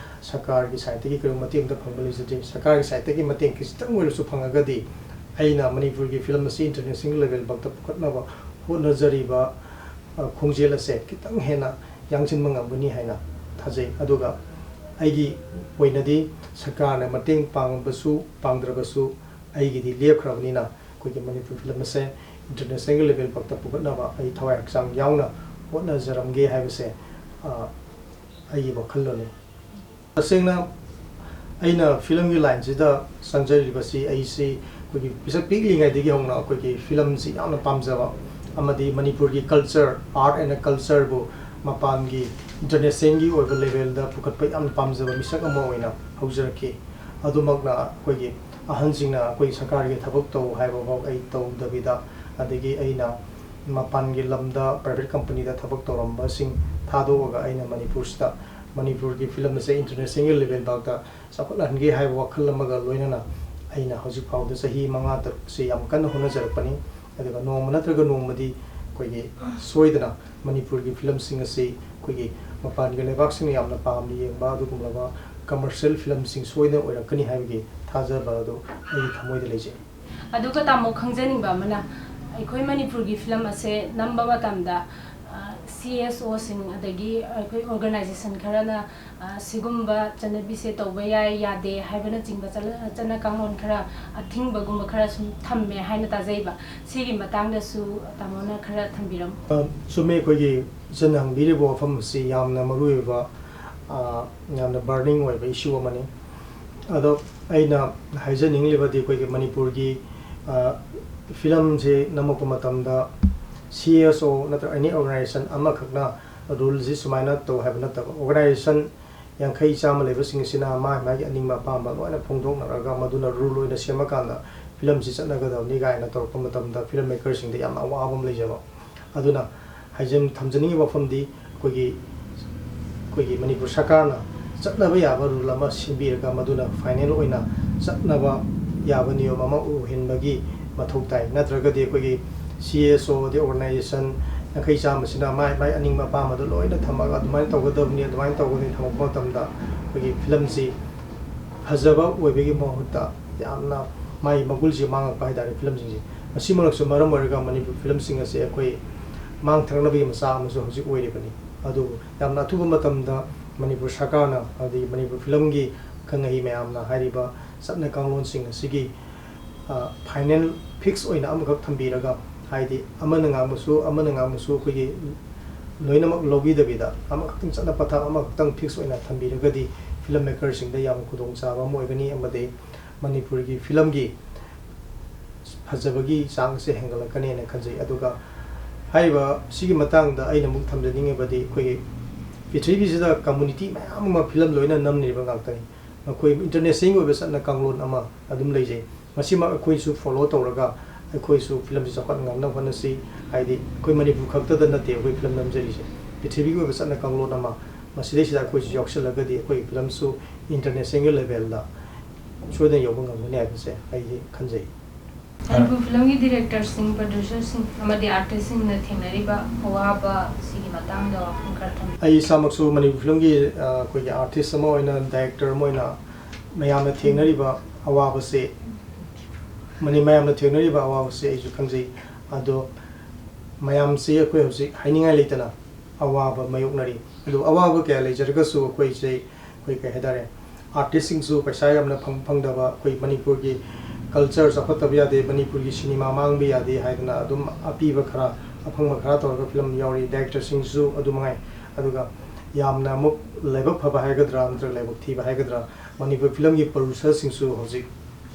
ꯁꯔꯀꯥꯔꯒꯤ ꯁꯥꯏꯠꯇꯒꯤ ꯀꯔꯤꯒꯨꯝꯕ ꯃꯇꯦꯡ ꯑꯝꯇ ꯐꯪꯕ ꯂꯩꯖꯗ꯭ꯔꯤ꯫ ꯁꯔꯀꯥꯔꯒꯤ ꯁꯥꯏꯠꯇꯒꯤ ꯃꯇꯦꯡ ꯈꯤꯖꯤꯛꯇꯪ ꯑꯣꯏꯔꯁꯨ ꯐꯪꯉꯒꯗꯤ ꯑꯩꯅ ꯃꯅꯤꯄꯨꯔꯒꯤ ꯐꯤꯂꯝ ꯑꯁꯤ ꯏꯟꯇꯔꯅꯦꯁꯅꯦꯜ ꯂꯦꯚꯦꯜ ꯐꯥꯎꯗ ꯄꯨꯈꯠꯅꯕ ꯍꯣꯠꯅꯖꯔꯤꯕ, ꯑ, ꯈꯣꯡꯖꯦꯜ ꯑꯁꯦ ꯈꯤꯇꯪ ꯍꯦꯟꯅ ꯌꯥꯡꯁꯤꯟꯕ ꯉꯝꯒꯅꯤ ꯍꯥꯏꯅ ꯊꯥꯖꯩ꯫ ꯑꯗꯨꯒ ꯑꯩꯒꯤ ꯑꯣꯏꯅꯗꯤ ꯁꯔꯀꯥꯔꯅ ꯃꯇꯦꯡ ꯄꯥꯡꯕꯁꯨ ꯄꯥꯡꯗ꯭ꯔꯕꯁꯨ ꯑꯩꯒꯤꯗꯤ ꯂꯦꯞꯈ꯭ꯔꯕꯅꯤꯅ ꯑꯩꯈꯣꯏꯒꯤ ꯃꯅꯤꯄꯨꯔ ꯐꯤꯂꯝ ꯑꯁꯦ ꯏꯟꯇꯔꯅꯦꯁꯅꯦꯜꯒꯤ ꯂꯦꯚꯦꯜ ꯐꯥꯎꯇ ꯄꯨꯈꯠꯅꯕ ꯑꯩ ꯊꯋꯥꯏ ꯍꯛꯆꯥꯡ ꯌꯥꯎꯅ ꯍꯣꯠꯅꯖꯔꯝꯒꯦ ꯍꯥꯏꯕꯁꯦ, ꯑ, ꯑꯩꯒꯤ ꯋꯥꯈꯜꯂꯣꯟꯅꯤ꯫ ꯇꯁꯦꯡꯅ ꯑꯩꯅ ꯐꯤꯂꯝꯒꯤ ꯂꯥꯏꯟꯁꯤꯗ ꯆꯪꯖꯔꯤꯕꯁꯤ ꯑꯩꯁꯤ ꯑꯩꯈꯣꯏꯒꯤ ꯄꯤꯁꯛ ꯄꯤꯛꯂꯤꯉꯩꯗꯒꯤ ꯍꯧꯅ ꯑꯩꯈꯣꯏꯒꯤ ꯐꯤꯂꯝꯁꯤ ꯌꯥꯝꯅ ꯄꯥꯝꯖꯕ ꯑꯃꯗꯤ ꯃꯅꯤꯄꯨꯔꯒꯤ ꯀꯜꯆꯔ, ꯑꯥꯔꯠ ꯑꯦꯟ ꯀꯜꯆꯔꯕꯨ ꯃꯄꯥꯟꯒꯤ ꯏꯟꯇꯔꯅꯦꯁꯅꯦꯜꯒꯤ ꯑꯣꯏꯕ ꯂꯦꯚꯦꯜꯗ ꯄꯨꯈꯠꯄ ꯌꯥꯝꯅ ꯄꯥꯝꯖꯕ ꯃꯤꯁꯛ ꯑꯃ ꯑꯣꯏꯅ ꯍꯧꯖꯔꯛꯈꯤ꯫ ꯑꯗꯨꯃꯛꯅ ꯑꯩꯈꯣꯏꯒꯤ ꯑꯍꯟꯁꯤꯡꯅ ꯑꯩꯈꯣꯏ ꯁꯔꯀꯥꯔꯒꯤ ꯊꯕꯛ ꯇꯧ ꯍꯥꯏꯕꯐꯥꯎ ꯑꯩ ꯇꯧꯗꯕꯤꯗ, ꯑꯗꯒꯤ ꯑꯩꯅ ꯃꯄꯥꯟꯒꯤ ꯂꯝꯗ ꯄ꯭ꯔꯥꯏꯚꯦꯠ ꯀꯝꯄꯅꯤꯗ ꯊꯕꯛ ꯇꯧꯔꯝꯕꯁꯤꯡ ꯊꯥꯗꯣꯛꯑꯒ ꯑꯩꯅ ꯃꯅꯤꯄꯨꯔꯁꯤꯗ ꯃꯅꯤꯄꯨꯔꯒꯤ ꯐꯤꯂꯝ ꯑꯁꯦ ꯏꯟꯇꯔꯅꯦꯁꯅꯦꯜꯒꯤ ꯂꯦꯚꯦꯜ ꯐꯥꯎꯇ ꯆꯥꯎꯈꯠꯍꯟꯒꯦ ꯍꯥꯏꯕ ꯋꯥꯈꯜ ꯑꯃꯒ ꯂꯣꯏꯅꯅ ꯑꯩꯅ ꯍꯧꯖꯤꯛ ꯐꯥꯎꯗ ꯆꯍꯤ ꯃꯉꯥ ꯇꯔꯨꯛꯁꯤ ꯌꯥꯝ ꯀꯟꯅ ꯍꯣꯠꯅꯖꯔꯛꯄꯅꯤ꯫ ꯑꯗꯨꯒ ꯅꯣꯡꯃ ꯅꯠꯇ꯭ꯔꯒ ꯅꯣꯡꯃꯗꯤ ꯑꯩꯈꯣꯏꯒꯤ ꯁꯣꯏꯗꯅ ꯃꯅꯤꯄꯨꯔꯒꯤ ꯐꯤꯂꯝꯁꯤꯡ ꯑꯁꯤ ꯑꯩꯈꯣꯏꯒꯤ ꯃꯄꯥꯟꯒꯤ ꯂꯩꯕꯥꯛꯁꯤꯡꯅ ꯌꯥꯝꯅ ꯄꯥꯝꯅ ꯌꯦꯡꯕ ꯑꯗꯨꯒꯨꯝꯂꯕ ꯀꯃꯔꯁꯤꯌꯦꯜ ꯐꯤꯂꯝꯁꯤꯡ ꯁꯣꯏꯗꯅ ꯑꯣꯏꯔꯛꯀꯅꯤ ꯍꯥꯏꯕꯒꯤ ꯊꯥꯖꯕ ꯑꯗꯨ ꯑꯩꯒꯤ ꯊꯃꯣꯏꯗ ꯂꯩꯖꯩ꯫ ꯑꯗꯨꯒ ꯇꯥꯃꯣ, ꯈꯪꯖꯅꯤꯡꯕ ꯑꯃꯅ, ꯑꯩꯈꯣꯏ ꯃꯅꯤꯄꯨꯔꯒꯤ ꯐꯤꯂꯝ ꯑꯁꯦ ꯅꯝꯕ ꯃꯇꯝꯗ, ꯑ, ꯁꯤ ꯑꯦꯁ ꯑꯣꯁꯤꯡ ꯑꯗꯒꯤ ꯑꯩꯈꯣꯏ ꯑꯣꯔꯒꯅꯥꯏꯖꯦꯁꯟ ꯈꯔꯅ, ꯑ, ꯁꯤꯒꯨꯝꯕ ꯆꯠꯅꯕꯤꯁꯦ ꯇꯧꯕ ꯌꯥꯏ ꯌꯥꯗꯦ ꯍꯥꯏꯕꯅꯆꯤꯡꯕ ꯆꯠꯅ-, ꯆꯠꯅ ꯀꯥꯡꯂꯣꯟ ꯈꯔ, ꯑꯊꯤꯡꯕꯒꯨꯝꯕ ꯈꯔ ꯁꯨꯝ ꯊꯝꯃꯦ ꯍꯥꯏꯅ ꯇꯥꯖꯩꯕ꯫ ꯁꯤꯒꯤ ꯃꯇꯥꯡꯗꯁꯨ ꯇꯥꯃꯣꯅ ꯈꯔ ꯊꯝꯕꯤꯔꯝꯃꯨ꯫ ꯑ, ꯆꯨꯝꯃꯦ, ꯑꯩꯈꯣꯏꯒꯤ ꯏꯆꯟꯅ ꯍꯪꯕꯤꯔꯤꯕ ꯋꯥꯐꯝ ꯑꯁꯤ ꯌꯥꯝꯅ ꯃꯔꯨꯑꯣꯏꯕ, ꯑ, ꯌꯥꯝꯅ ꯕꯔꯅꯤꯡ ꯑꯣꯏꯕ ꯏꯁꯨ ꯑꯃꯅꯤ꯫ ꯑꯗꯣ ꯑꯩꯅ ꯍꯥꯏꯖꯅꯤꯡꯂꯤꯕꯗꯤ ꯑꯩꯈꯣꯏꯒꯤ ꯃꯅꯤꯄꯨꯔꯒꯤ, ꯑ, ꯐꯤꯂꯝꯁꯦ ꯅꯝꯃꯛꯄ ꯃꯇꯝꯗ ꯁꯤ ꯑꯦꯁ ꯑꯣ ꯅꯠꯇ꯭ꯔꯒ ꯑꯦꯅꯤ ꯑꯣꯔꯒꯅꯥꯏꯖꯦꯁꯟ ꯑꯃꯈꯛꯅ ꯔꯨꯜꯁꯤ ꯁꯨꯃꯥꯏꯅ ꯇꯧ ꯍꯥꯏꯕ ꯅꯠꯇꯕ, ꯑꯣꯔꯒꯅꯥꯏꯖꯦꯁꯟ ꯌꯥꯡꯈꯩ ꯆꯥꯝꯃ ꯂꯩꯕꯁꯤꯡ ꯑꯁꯤꯅ ꯃꯥꯒꯤ ꯃꯥꯒꯤ ꯑꯅꯤꯡꯕ ꯑꯄꯥꯝꯕ ꯂꯣꯏꯅ ꯐꯣꯡꯗꯣꯛꯅꯔꯒ ꯃꯗꯨꯅ ꯔꯨꯜ ꯑꯣꯏꯅ ꯁꯦꯝꯃꯀꯥꯟꯗ ꯐꯤꯂꯝꯁꯤ ꯆꯠꯅꯒꯗꯕꯅꯤ ꯀꯥꯏꯅ ꯇꯧꯔꯛꯄ ꯃꯇꯝꯗ ꯐꯤꯂꯝ ꯃꯦꯀꯔꯁꯤꯡꯗ ꯌꯥꯝꯅ ꯑꯋꯥꯕ ꯑꯃ ꯂꯩꯖꯕ꯫ ꯑꯗꯨꯅ ꯍꯥꯏꯖꯟ-, ꯊꯝꯖꯅꯤꯡꯉꯤꯕ ꯋꯥꯐꯝꯗꯤ ꯑꯩꯈꯣꯏꯒꯤ, ꯑꯩꯈꯣꯏꯒꯤ ꯃꯅꯤꯄꯨꯔ ꯁꯔꯀꯥꯔꯅ ꯆꯠꯅꯕ ꯌꯥꯕ ꯔꯨꯜ ꯑꯃ ꯁꯦꯝꯕꯤꯔꯒ ꯃꯗꯨꯅ ꯐꯥꯏꯅꯦꯜ ꯑꯣꯏꯅ ꯆꯠꯅꯕ ꯌꯥꯕ ꯅꯤꯌꯣꯝ ꯑꯃ ꯑꯣꯏꯍꯟꯕꯒꯤ ꯃꯊꯧ ꯇꯥꯏ꯫ ꯅꯠꯇ꯭ꯔꯒꯗꯤ ꯑꯩꯈꯣꯏꯒꯤ ꯁꯤ ꯑꯦꯁ ꯑꯣ ꯑꯗꯩ ꯑꯣꯔꯒꯅꯥꯏꯖꯦꯁꯟ ꯌꯥꯡꯈꯩ ꯆꯥꯝꯃꯁꯤꯅ ꯃꯥꯏ ꯃꯥꯏ ꯑꯅꯤꯡꯕ ꯑꯄꯥꯝꯕꯗꯣ ꯂꯣꯏꯅ ꯊꯝꯃꯒ ꯑꯗꯨꯃꯥꯏꯅ ꯇꯧꯒꯗꯕꯅꯤ, ꯑꯗꯨꯃꯥꯏꯅ ꯇꯧꯒꯗꯕꯅꯤ ꯊꯝꯃꯛꯄ ꯃꯇꯝꯗ ꯑꯩꯈꯣꯏꯒꯤ ꯐꯤꯂꯝꯁꯤ ꯐꯖꯕ ꯑꯣꯏꯕꯒꯤ ꯃꯍꯨꯠꯇ ꯌꯥꯝꯅ ꯃꯥꯒꯤ ꯃꯒꯨꯜꯁꯤ ꯃꯥꯡꯉꯛꯄ ꯍꯥꯏ ꯇꯥꯔꯦ ꯐꯤꯂꯝꯁꯤꯡꯁꯦ꯫ ꯃꯁꯤꯃꯛꯅꯁꯨ ꯃꯔꯝ ꯑꯣꯏꯔꯒ ꯃꯅꯤꯄꯨꯔ ꯐꯤꯂꯝꯁꯤꯡ ꯑꯁꯦ ꯑꯩꯈꯣꯏ ꯃꯥꯡꯊꯔꯛꯅꯕꯒꯤ ꯃꯆꯥꯛ ꯑꯃꯁꯨ ꯍꯧꯖꯤꯛ ꯑꯣꯏꯔꯤꯕꯅꯤ꯫ ꯑꯗꯨꯕꯨ ꯌꯥꯝꯅ ꯑꯊꯨꯕ ꯃꯇꯝꯗ ꯃꯅꯤꯄꯨꯔ ꯁꯔꯀꯥꯔꯅ, ꯑꯗꯒꯤ ꯃꯅꯤꯄꯨꯔ ꯐꯤꯂꯝꯒꯤ ꯑꯈꯪ ꯑꯍꯩ ꯃꯌꯥꯝꯅ ꯍꯥꯏꯔꯤꯕ ꯆꯠꯅ ꯀꯥꯡꯂꯣꯟꯁꯤꯡ ꯑꯁꯤꯒꯤ, ꯑ, ꯐꯥꯏꯅꯦꯜ ꯐꯤꯛꯁ ꯑꯣꯏꯅ ꯑꯃꯈꯛ ꯊꯝꯕꯤꯔꯒ, ꯍꯥꯏꯗꯤ ꯑꯃꯅ ꯉꯥꯡꯕꯁꯨ, ꯑꯃꯅ ꯉꯥꯡꯕꯁꯨ ꯑꯩꯈꯣꯏꯒꯤ ꯂꯣꯏꯅꯃꯛ ꯂꯧꯕꯤꯗꯕꯤꯗ, ꯑꯃꯈꯛꯇꯪ ꯆꯠꯅ ꯄꯊꯥꯞ ꯑꯃꯈꯛꯇꯪ ꯐꯤꯛꯁ ꯑꯣꯏꯅ ꯊꯝꯕꯤꯔꯒꯗꯤ ꯐꯤꯂꯝ ꯃꯦꯀꯔꯁꯤꯡꯗ ꯌꯥꯝ ꯈꯨꯗꯣꯡꯆꯥꯕ ꯑꯃ ꯑꯣꯏꯒꯅꯤ, ꯑꯃꯗꯤ ꯃꯅꯤꯄꯨꯔꯒꯤ ꯐꯤꯂꯝꯒꯤ ꯐꯖꯕꯒꯤ ꯆꯥꯡꯁꯦ ꯍꯦꯟꯒꯠꯂꯛꯀꯅꯦꯅ ꯈꯟꯖꯩ꯫ ꯑꯗꯨꯒ ꯍꯥꯏꯔꯤꯕ ꯁꯤꯒꯤ ꯃꯇꯥꯡꯗ ꯑꯩꯅ ꯑꯃꯨꯛ ꯊꯝꯖꯅꯤꯡꯉꯤꯕꯗꯤ, ꯑꯩꯈꯣꯏꯒꯤ ꯄ꯭ꯔꯤꯊꯤꯕꯤꯁꯤꯗ ꯀꯝꯃꯨꯅꯤꯇꯤ ꯃꯌꯥꯝ ꯑꯃ ꯐꯤꯂꯝ ꯂꯣꯏꯅ ꯅꯝꯂꯤꯕ ꯉꯥꯛꯇꯅꯤ꯫ ꯃꯈꯣꯏ ꯏꯟꯇꯔꯅꯦꯁꯅꯦꯜꯒꯤ ꯑꯣꯏꯕ ꯆꯠꯅ ꯀꯥꯡꯂꯣꯟ ꯑꯃ ꯑꯗꯨꯝ ꯂꯩꯖꯩ꯫ ꯃꯁꯤꯃꯛ ꯑꯩꯈꯣꯏꯁꯨ ꯐꯣꯂꯣ ꯇꯧꯔꯒ ꯑꯩꯈꯣꯏꯁꯨ ꯐꯤꯂꯝꯁꯤ ꯆꯥꯎꯈꯠꯅꯉꯝꯅꯕ ꯍꯣꯠꯅꯁꯤ꯫ ꯍꯥꯏꯗꯤ ꯑꯩꯈꯣꯏ ꯃꯅꯤꯄꯨꯔ ꯈꯛꯇꯗ ꯅꯠꯇꯦ ꯑꯩꯈꯣꯏ ꯐꯤꯂꯝ ꯅꯝꯖꯔꯤꯁꯦ, ꯄ꯭ꯔꯤꯊꯤꯕꯤꯒꯤ ꯑꯣꯏꯕ ꯆꯠꯅ ꯀꯥꯡꯂꯣꯟ ꯑꯃ, ꯃꯁꯤꯗꯩꯁꯤꯗ ꯑꯩꯈꯣꯏꯁꯨ ꯌꯥꯎꯁꯜꯂꯒꯗꯤ ꯑꯩꯈꯣꯏꯒꯤ ꯐꯤꯂꯝꯁꯨ ꯏꯟꯇꯔꯅꯦꯁꯅꯦꯜꯒꯤ ꯂꯦꯚꯦꯜꯗ ꯁꯣꯏꯗꯅ ꯌꯧꯕ ꯉꯝꯒꯅꯤ ꯍꯥꯏꯕꯁꯦ ꯑꯩꯗꯤ ꯈꯟꯖꯩ꯫ ꯃꯅꯤꯄꯨꯔ ꯐꯤꯂꯝꯒꯤ ꯗꯤꯔꯦꯛꯇꯔꯁꯤꯡ, ꯄ꯭ꯔꯗ꯭ꯌꯨꯁꯔꯁꯤꯡ ꯑꯃꯗꯤ ꯑꯥꯔꯇꯤꯁꯁꯤꯡꯅ ꯊꯦꯡꯅꯔꯤꯕ ꯑꯋꯥꯕ ꯁꯤꯒꯤ ꯃꯇꯥꯡꯗ ꯋꯥꯐꯝ ꯈꯔ ꯊꯝꯕꯤꯌꯨ꯫ ꯑꯩ ꯏꯁꯥꯃꯛꯁꯨ ꯃꯅꯤꯄꯨꯔ ꯐꯤꯂꯝꯒꯤ, ꯑ, ꯑꯩꯈꯣꯏꯒꯤ ꯑꯥꯔꯇꯤꯁ ꯑꯃ ꯑꯣꯏꯅ, ꯗꯥꯏꯔꯦꯛꯇꯔ ꯑꯃ ꯑꯣꯏꯅ ꯃꯌꯥꯝꯅ ꯊꯦꯡꯅꯔꯤꯕ ꯑꯋꯥꯕꯁꯦ, ꯃꯅꯤ-, ꯃꯌꯥꯝꯅ ꯊꯦꯡꯅꯔꯤꯕ ꯑꯋꯥꯕꯁꯦ ꯑꯩꯁꯨ ꯈꯪꯖꯩ꯫ ꯑꯗꯣ ꯃꯌꯥꯝꯁꯤ ꯑꯩꯈꯣꯏ ꯍꯧꯖꯤꯛ ꯍꯥꯏꯅꯤꯡꯉꯥꯏ ꯂꯩꯇꯅ ꯑꯋꯥꯕ ꯃꯥꯌꯣꯛꯅꯔꯤ꯫ ꯑꯗꯨ ꯑꯋꯥꯕ ꯀꯌꯥ ꯂꯩꯖꯔꯒꯁꯨ ꯑꯩꯈꯣꯏꯁꯦ, ꯑꯩꯈꯣꯏ ꯀꯩ ꯍꯥꯏꯇꯥꯔꯦ, ꯑꯥꯔꯇꯤꯁꯁꯤꯡꯁꯨ ꯄꯩꯁꯥ ꯌꯥꯝꯅ ꯐꯪ-, ꯐꯪꯗꯕ, ꯑꯩꯈꯣꯏ ꯃꯅꯤꯄꯨꯔꯒꯤ ꯀꯜꯆꯔ ꯆꯥꯎꯈꯠꯇꯕ ꯌꯥꯗꯦ, ꯃꯅꯤꯄꯨꯔꯒꯤ ꯁꯤꯅꯦꯃꯥ ꯃꯥꯡꯕ ꯌꯥꯗꯦ ꯍꯥꯏꯗꯅ ꯑꯗꯨꯝ ꯑꯄꯤꯕ ꯈꯔ, ꯑꯐꯪꯕ ꯈꯔ ꯇꯧꯔꯒ ꯐꯤꯂꯝ ꯌꯥꯎꯔꯤ꯫ ꯗꯥꯏꯔꯦꯛꯇꯔꯁꯤꯡꯁꯨ ꯑꯗꯨ ꯃꯉꯥꯏ꯫ ꯑꯗꯨꯒ ꯌꯥꯝꯅ ꯑꯃꯨꯛ ꯂꯥꯏꯕꯛ ꯐꯕ ꯍꯥꯏꯒꯗ꯭ꯔꯥ ꯅꯠꯇ꯭ꯔꯒ ꯂꯥꯏꯕꯛ ꯊꯤꯕ ꯍꯥꯏꯒꯗ꯭ꯔꯥ, ꯃꯅꯤꯄꯨꯔ ꯐꯤꯂꯝꯒꯤ ꯄ꯭ꯔꯣꯗ꯭ꯌꯨꯁꯔꯁꯤꯡꯁꯨ ꯍꯧꯖꯤꯛ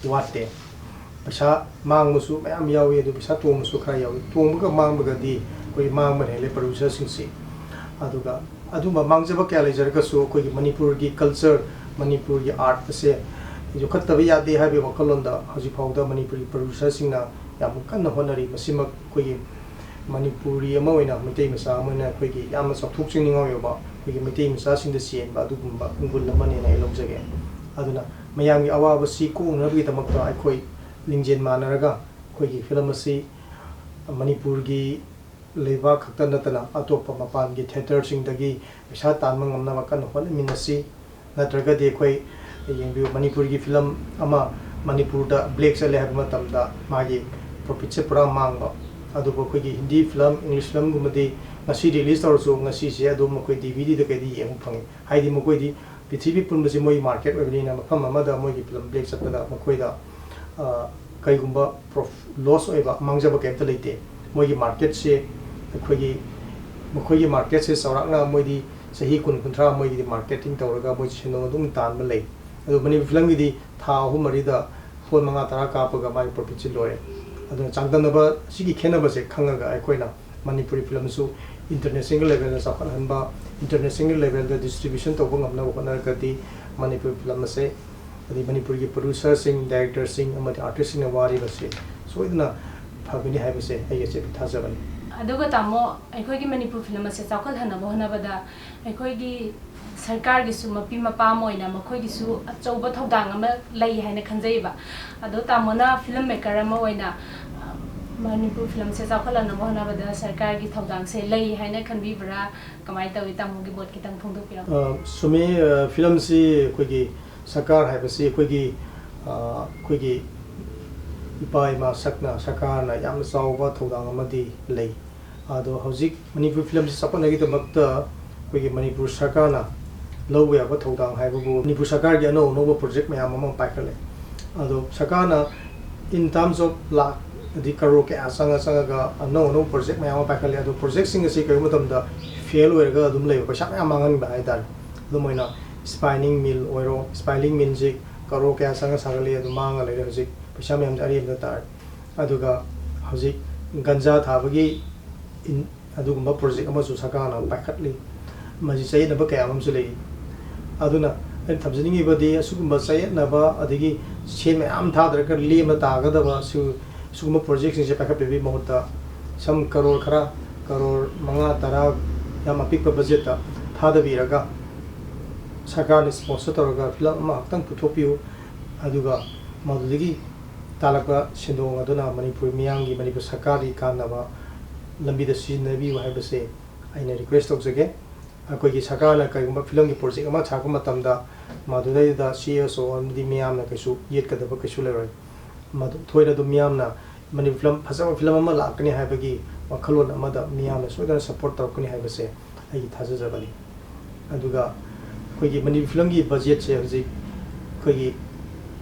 ꯋꯥꯠꯇꯦ꯫ ꯄꯩꯁꯥ ꯃꯥꯡꯕꯁꯨ ꯃꯌꯥꯝ ꯌꯥꯎꯏ, ꯑꯗꯨ ꯄꯩꯁꯥ ꯇꯣꯡꯕꯁꯨ ꯈꯔ ꯌꯥꯎꯏ꯫ ꯇꯣꯡꯕꯒ ꯃꯥꯡꯕꯒꯗꯤ ꯑꯩꯈꯣꯏ ꯃꯥꯡꯕꯅ ꯍꯦꯜꯂꯦ ꯄ꯭ꯔꯣꯗ꯭ꯌꯨꯁꯔꯁꯤꯡꯁꯤ꯫ ꯑꯗꯨꯒ ꯑꯗꯨꯝꯕ ꯃꯥꯡꯖꯕ ꯀꯌꯥ ꯂꯩꯖꯔꯒꯁꯨ ꯑꯩꯈꯣꯏꯒꯤ ꯃꯅꯤꯄꯨꯔꯒꯤ ꯀꯜꯆꯔ, ꯃꯅꯤꯄꯨꯔꯒꯤ ꯑꯥꯔꯠ ꯑꯁꯦ ꯌꯣꯛꯈꯠꯇꯕ ꯌꯥꯗꯦ ꯍꯥꯏꯕꯒꯤ ꯋꯥꯈꯜꯂꯣꯟꯗ ꯍꯧꯖꯤꯛ ꯐꯥꯎꯗ ꯃꯅꯤꯄꯨꯔꯒꯤ ꯄ꯭ꯔꯣꯗ꯭ꯌꯨꯁꯔꯁꯤꯡꯅ ꯌꯥꯝ ꯀꯟꯅ ꯍꯣꯠꯅꯔꯤ꯫ ꯃꯁꯤꯃꯛ ꯑꯩꯈꯣꯏꯒꯤ ꯃꯅꯤꯄꯨꯔꯤ ꯑꯃ ꯑꯣꯏꯅ, ꯃꯩꯇꯩ ꯃꯆꯥ ꯑꯃ ꯑꯣꯏꯅ ꯑꯩꯈꯣꯏꯒꯤ ꯌꯥꯝꯅ ꯆꯥꯎꯊꯣꯛꯆꯅꯤꯡꯉꯥꯏ ꯑꯣꯏꯕ, ꯑꯩꯈꯣꯏꯒꯤ ꯃꯩꯇꯩ ꯃꯆꯥꯁꯤꯡꯗ ꯆꯦꯟꯕ ꯑꯗꯨꯒꯨꯝꯕ ꯒꯨꯟ ꯑꯃꯅꯦꯅ ꯑꯩ ꯂꯧꯖꯒꯦ꯫ ꯑꯗꯨꯅ ꯃꯌꯥꯝꯒꯤ ꯑꯋꯥꯕꯁꯤ ꯀꯣꯛꯅꯅꯕꯒꯤꯗꯃꯛꯇ ꯑꯩꯈꯣꯏ ꯂꯤꯡꯖꯦꯜ ꯃꯥꯟꯅꯔꯒ ꯑꯩꯈꯣꯏꯒꯤ ꯐꯤꯂꯝ ꯑꯁꯤ ꯃꯅꯤꯄꯨꯔꯒꯤ ꯂꯩꯕꯥꯛ ꯈꯛꯇ ꯅꯠꯇꯅ ꯑꯇꯣꯞꯄ ꯃꯄꯥꯟꯒꯤ ꯊꯤꯌꯦꯇꯔꯁꯤꯡꯗꯒꯤ ꯄꯩꯁꯥ ꯇꯥꯟꯕ ꯉꯝꯅꯕ ꯀꯟꯅ ꯍꯣꯠꯅꯃꯤꯟꯅꯁꯤ꯫ ꯅꯠꯇ꯭ꯔꯒꯗꯤ ꯑꯩꯈꯣꯏ, ꯌꯦꯡꯕꯤꯌꯨ, ꯃꯅꯤꯄꯨꯔꯒꯤ ꯐꯤꯂꯝ ꯑꯃ ꯃꯅꯤꯄꯨꯔꯗ ꯕ꯭ꯂꯦꯛ ꯆꯠꯂꯦ ꯍꯥꯏꯕ ꯃꯇꯝꯗ ꯃꯥꯒꯤ ꯄ꯭ꯔꯣꯐꯤꯠꯁꯦ ꯄꯨꯔꯥ ꯃꯥꯡꯕ꯫ ꯑꯗꯨꯕꯨ ꯑꯩꯈꯣꯏꯒꯤ ꯍꯤꯟꯗꯤ ꯐꯤꯂꯝ, ꯏꯪꯂꯤꯁ ꯐꯤꯂꯝꯒꯨꯝꯕꯗꯤ ꯉꯁꯤ ꯔꯤꯂꯤꯁ ꯇꯧꯔꯁꯨ ꯉꯁꯤꯁꯦ ꯑꯗꯨꯝ ꯑꯩꯈꯣꯏ ꯗꯤ ꯚꯤ ꯗꯤꯗ ꯀꯩꯗ ꯌꯦꯡꯕ ꯐꯪꯉꯤ꯫ ꯍꯥꯏꯗꯤ ꯃꯈꯣꯏꯗꯤ ꯄ꯭ꯔꯤꯊꯤꯕꯤ ꯄꯨꯝꯕꯁꯤ ꯃꯣꯏꯒꯤ ꯃꯥꯔꯀꯦꯠ ꯑꯣꯏꯕꯅꯤꯅ ꯃꯐꯝ ꯑꯃꯗ ꯃꯣꯏꯒꯤ ꯐꯤꯂꯝ ꯄ꯭ꯂꯦ ꯆꯠꯄꯗ ꯃꯈꯣꯏꯗ, ꯑ, ꯀꯩꯒꯨꯝꯕ ꯄ꯭ꯔꯣꯐ-, ꯂꯣꯁ ꯑꯣꯏꯕ, ꯃꯥꯡꯖꯕ ꯀꯩꯝꯇ ꯂꯩꯇꯦ꯫ ꯃꯣꯏꯒꯤ ꯃꯥꯔꯀꯦꯠꯁꯦ ꯑꯩꯈꯣꯏꯒꯤ, ꯃꯈꯣꯏꯒꯤ ꯃꯥꯔꯀꯦꯠꯁꯦ ꯆꯥꯎꯔꯥꯛꯅ ꯃꯣꯏꯗꯤ ꯆꯍꯤ ꯀꯨꯟ, ꯀꯨꯟꯊ꯭ꯔꯥ ꯃꯣꯏꯒꯤꯗꯤ ꯃꯥꯔꯀꯦꯇꯤꯡ ꯇꯧꯔꯒ ꯃꯣꯏ ꯁꯦꯟꯗꯣꯡ ꯑꯗꯨꯝ ꯇꯥꯟꯕ ꯂꯩ꯫ ꯑꯗꯨ ꯃꯅꯤꯄꯨꯔ ꯐꯤꯂꯝꯒꯤꯗꯤ ꯊꯥ ꯑꯍꯨꯝ ꯃꯔꯤꯗ ꯐꯣꯟ ꯃꯉꯥ ꯇꯔꯥ ꯀꯥꯞꯄꯒ ꯃꯥꯒꯤ ꯄ꯭ꯔꯣꯐꯤꯠꯁꯤ ꯂꯣꯏꯔꯦ꯫ ꯑꯗꯨꯅ ꯆꯥꯡꯗꯝꯅꯕ, ꯁꯤꯒꯤ ꯈꯦꯠꯅꯕꯁꯦ ꯈꯪꯉꯒ ꯑꯩꯈꯣꯏꯅ ꯃꯅꯤꯄꯨꯔꯤ ꯐꯤꯂꯝꯁꯨ ꯏꯟꯇꯔꯅꯦꯁꯅꯦꯜꯒꯤ ꯂꯦꯚꯦꯜꯗ ꯆꯥꯎꯈꯠꯍꯟꯕ, ꯏꯟꯇꯔꯅꯦꯁꯅꯦꯜꯒꯤ ꯂꯦꯚꯦꯜꯗ ꯗꯤꯁꯇ꯭ꯔꯤꯕ꯭ꯌꯨꯁꯟ ꯇꯧꯕ ꯉꯝꯅꯕ ꯍꯣꯠꯅꯔꯒꯗꯤ ꯃꯅꯤꯄꯨꯔꯤ ꯐꯤꯂꯝ ꯑꯁꯦ, ꯑꯗꯩ ꯃꯅꯤꯄꯨꯔꯒꯤ ꯄ꯭ꯔꯣꯗ꯭ꯌꯨꯁꯔꯁꯤꯡ, ꯗꯥꯏꯔꯦꯛꯇꯔꯁꯤꯡ ꯑꯃꯗꯤ ꯑꯥꯔꯇꯤꯁꯁꯤꯡꯅ ꯋꯥꯔꯤꯕꯁꯦ ꯁꯣꯏꯗꯅ ꯐꯒꯅꯤ ꯍꯥꯏꯕꯁꯦ ꯑꯩꯒꯤ ꯑꯆꯦꯠꯄ ꯊꯥꯖꯕꯅꯤ꯫ ꯑꯗꯨꯒ ꯇꯥꯃꯣ, ꯑꯩꯈꯣꯏꯒꯤ ꯃꯅꯤꯄꯨꯔ ꯐꯤꯂꯝ ꯑꯁꯦ ꯆꯥꯎꯈꯠꯍꯟꯅꯕ ꯍꯣꯠꯅꯕꯗ ꯑꯩꯈꯣꯏꯒꯤ ꯁꯔꯀꯥꯔꯒꯤꯁꯨ ꯃꯄꯤ ꯃꯄꯥ ꯑꯃ ꯑꯣꯏꯅ ꯃꯈꯣꯏꯒꯤꯁꯨ ꯑꯆꯧꯕ ꯊꯧꯗꯥꯡ ꯑꯃ ꯂꯩ ꯍꯥꯏꯅ ꯈꯟꯖꯩꯕ꯫ ꯑꯗꯣ ꯇꯥꯃꯣꯅ ꯐꯤꯂꯝ ꯃꯦꯀꯔ ꯑꯃ ꯑꯣꯏꯅ, ꯑ, ꯃꯅꯤꯄꯨꯔ ꯐꯤꯂꯝꯁꯦ ꯆꯥꯎꯈꯠꯍꯟꯅꯕ ꯍꯣꯠꯅꯕꯗ ꯁꯔꯀꯥꯔꯒꯤ ꯊꯧꯗꯥꯡꯁꯦ ꯂꯩ ꯍꯥꯏꯅ ꯈꯟꯕꯤꯕ꯭ꯔꯥ? ꯀꯃꯥꯏꯅ ꯇꯧꯏ? ꯇꯥꯃꯣꯒꯤ ꯃꯣꯠ ꯈꯤꯇꯪ ꯐꯣꯡꯗꯣꯛꯄꯤꯔꯝꯃꯨ꯫ ꯑ, ꯆꯨꯝꯃꯤ, ꯑ, ꯐꯤꯂꯝꯁꯤ ꯑꯩꯈꯣꯏꯒꯤ ꯁꯔꯀꯥꯔ ꯍꯥꯏꯕꯁꯤ ꯑꯩꯈꯣꯏꯒꯤ, ꯑ, ꯑꯩꯈꯣꯏꯒꯤ ꯏꯄꯥ ꯏꯃꯥ ꯁꯛꯅ ꯁꯔꯀꯥꯔꯅ ꯌꯥꯝꯅ ꯆꯥꯎꯕ ꯊꯧꯗꯥꯡ ꯑꯃꯗꯤ ꯂꯩ꯫ ꯑꯗꯣ ꯍꯧꯖꯤꯛ ꯃꯅꯤꯄꯨꯔ ꯐꯤꯂꯝꯁꯤ ꯆꯥꯎꯈꯠꯅꯕꯒꯤꯗꯃꯛꯇ ꯑꯩꯈꯣꯏꯒꯤ ꯃꯅꯤꯄꯨꯔ ꯁꯔꯀꯥꯔꯅ ꯂꯧꯕ ꯌꯥꯕ ꯊꯧꯗꯥꯡ ꯍꯥꯏꯕꯕꯨ ꯃꯅꯤꯄꯨꯔ ꯁꯔꯀꯥꯔꯒꯤ ꯑꯅꯧ ꯑꯅꯧꯕ ꯄ꯭ꯔꯣꯖꯦꯛ ꯃꯌꯥꯝ ꯑꯃ ꯄꯥꯏꯈꯠꯂꯦ꯫ ꯑꯗꯣ ꯁꯔꯀꯥꯔꯅ in terms of ꯂꯥꯛ ꯑꯗꯩ ꯀꯔꯣꯔ ꯀꯌꯥ ꯆꯪꯉ ꯆꯪꯉꯒ ꯑꯅꯧ ꯑꯅꯧꯕ ꯄ꯭ꯔꯣꯖꯦꯛ ꯃꯌꯥꯝ ꯑꯃ ꯄꯥꯏꯈꯠꯂꯦ꯫ ꯑꯗꯣ ꯄ꯭ꯔꯣꯖꯦꯛꯁꯤꯡ ꯑꯁꯤ ꯀꯔꯤꯒꯨꯝꯕ ꯃꯇꯝꯗ ꯐꯦꯜ ꯑꯣꯏꯔꯒ ꯑꯗꯨꯝ ꯂꯩꯕ, ꯄꯩꯁꯥ ꯃꯌꯥꯝ ꯃꯥꯡꯍꯟꯕ ꯍꯥꯏꯇꯥꯔꯦ꯫ ꯑꯗꯨꯝ ꯑꯣꯏꯅ ꯁ꯭ꯄꯥꯏꯅꯤꯡ ꯃꯤꯜ ꯑꯣꯏꯔꯣ, ꯁ꯭ꯄꯥꯏꯅꯤꯡ ꯃꯤꯜꯁꯤ ꯀꯔꯣꯔ ꯀꯌꯥ ꯆꯪꯉ ꯁꯥꯒꯠꯂꯤ, ꯑꯗꯨ ꯃꯥꯡꯉ ꯂꯩꯔꯦ꯫ ꯍꯧꯖꯤꯛ ꯄꯩꯁꯥ ꯃꯌꯥꯝꯁꯦ ꯑꯔꯦꯝꯕꯗ ꯇꯥꯔꯦ꯫ ꯑꯗꯨꯒ ꯍꯧꯖꯤꯛ ꯒꯟꯖꯥ ꯊꯥꯕꯒꯤ ꯏꯟ-, ꯑꯗꯨꯒꯨꯝꯕ ꯄ꯭ꯔꯣꯖꯦꯛ ꯑꯃꯁꯨ ꯁꯔꯀꯥꯔꯅ ꯄꯥꯏꯈꯠꯂꯤ꯫ ꯃꯁꯤ ꯆꯌꯦꯠꯅꯕ ꯀꯌꯥ ꯑꯃꯁꯨ ꯂꯩꯔꯤ꯫ ꯑꯗꯨꯅ ꯑꯩꯅ ꯊꯝꯖꯅꯤꯡꯉꯤꯕꯗꯤ ꯑꯁꯤꯒꯨꯝꯕ ꯆꯌꯦꯠꯅꯕ ꯑꯗꯒꯤ ꯁꯦꯟ ꯃꯌꯥꯝ ꯊꯥꯗꯔꯒ ꯂꯦꯝꯅ ꯇꯥꯒꯗꯕ ꯁꯤꯒꯨꯝꯕ ꯄ꯭ꯔꯣꯖꯦꯛꯁꯤꯡꯁꯦ ꯄꯥꯏꯈꯠꯄꯤꯕꯒꯤ ꯃꯍꯨꯠꯇ ꯁꯝ ꯀꯔꯣꯔ ꯈꯔ, ꯀꯔꯣꯔ ꯃꯉꯥ, ꯇꯔꯥ, ꯌꯥꯝ ꯑꯄꯤꯛꯄ ꯕꯖꯦꯠꯇ ꯊꯥꯗꯕꯤꯔꯒ ꯁꯔꯀꯥꯔꯅ ꯁ꯭ꯄꯣꯟꯁꯔ ꯇꯧꯔꯒ ꯐꯤꯂꯝ ꯑꯃꯈꯛꯇꯪ ꯄꯨꯊꯣꯛꯄꯤꯌꯨ꯫ ꯑꯗꯨꯒ ꯃꯗꯨꯗꯒꯤ ꯇꯥꯜꯂꯛꯄ ꯁꯦꯟꯗꯣꯡ ꯑꯗꯨꯅ ꯃꯅꯤꯄꯨꯔ ꯃꯤꯌꯥꯝꯒꯤ, ꯃꯅꯤꯄꯨꯔ ꯁꯔꯀꯥꯔꯒꯤ ꯀꯥꯟꯅꯕ ꯂꯝꯕꯤꯗ ꯁꯤꯖꯤꯟꯅꯕꯤꯌꯨ ꯍꯥꯏꯕꯁꯦ ꯑꯩꯅ ꯔꯤꯀ꯭ꯋꯦꯁ ꯇꯧꯖꯒꯦ꯫ ꯑꯩꯈꯣꯏꯒꯤ ꯁꯔꯀꯥꯔꯅ ꯀꯔꯤꯒꯨꯝꯕ ꯐꯤꯂꯝꯒꯤ ꯄ꯭ꯔꯣꯖꯦꯛ ꯑꯃ ꯁꯥꯔꯛꯄ ꯃꯇꯝꯗ ꯃꯗꯨꯗꯩꯗ ꯁꯤ ꯑꯦꯁ ꯑꯣ ꯑꯃꯗꯤ ꯃꯤꯌꯥꯝꯅ ꯀꯩꯁꯨ ꯌꯦꯠꯀꯗꯕ ꯀꯩꯁꯨ ꯂꯩꯔꯣꯏ꯫ ꯃꯗꯨ ꯊꯣꯏꯅ ꯑꯗꯨꯝ ꯃꯤꯌꯥꯝꯅ ꯃꯅꯤꯄꯨꯔ ꯐꯤꯂꯝ, ꯐꯖꯕ ꯐꯤꯂꯝ ꯑꯃ ꯂꯥꯛꯀꯅꯤ ꯍꯥꯏꯕꯒꯤ ꯋꯥꯈꯜꯂꯣꯟ ꯑꯃꯗ ꯃꯤꯌꯥꯝꯅ ꯁꯣꯏꯗꯅ ꯁꯞꯄꯣꯔꯠ ꯇꯧꯔꯛꯀꯅꯤ ꯍꯥꯏꯕꯁꯦ ꯑꯩꯒꯤ ꯊꯥꯖꯖꯕꯅꯤ꯫ ꯑꯗꯨꯒ ꯑꯩꯈꯣꯏꯒꯤ ꯃꯅꯤꯄꯨꯔ ꯐꯤꯂꯝꯒꯤ ꯕꯖꯦꯠꯁꯦ ꯍꯧꯖꯤꯛ ꯑꯩꯈꯣꯏꯒꯤ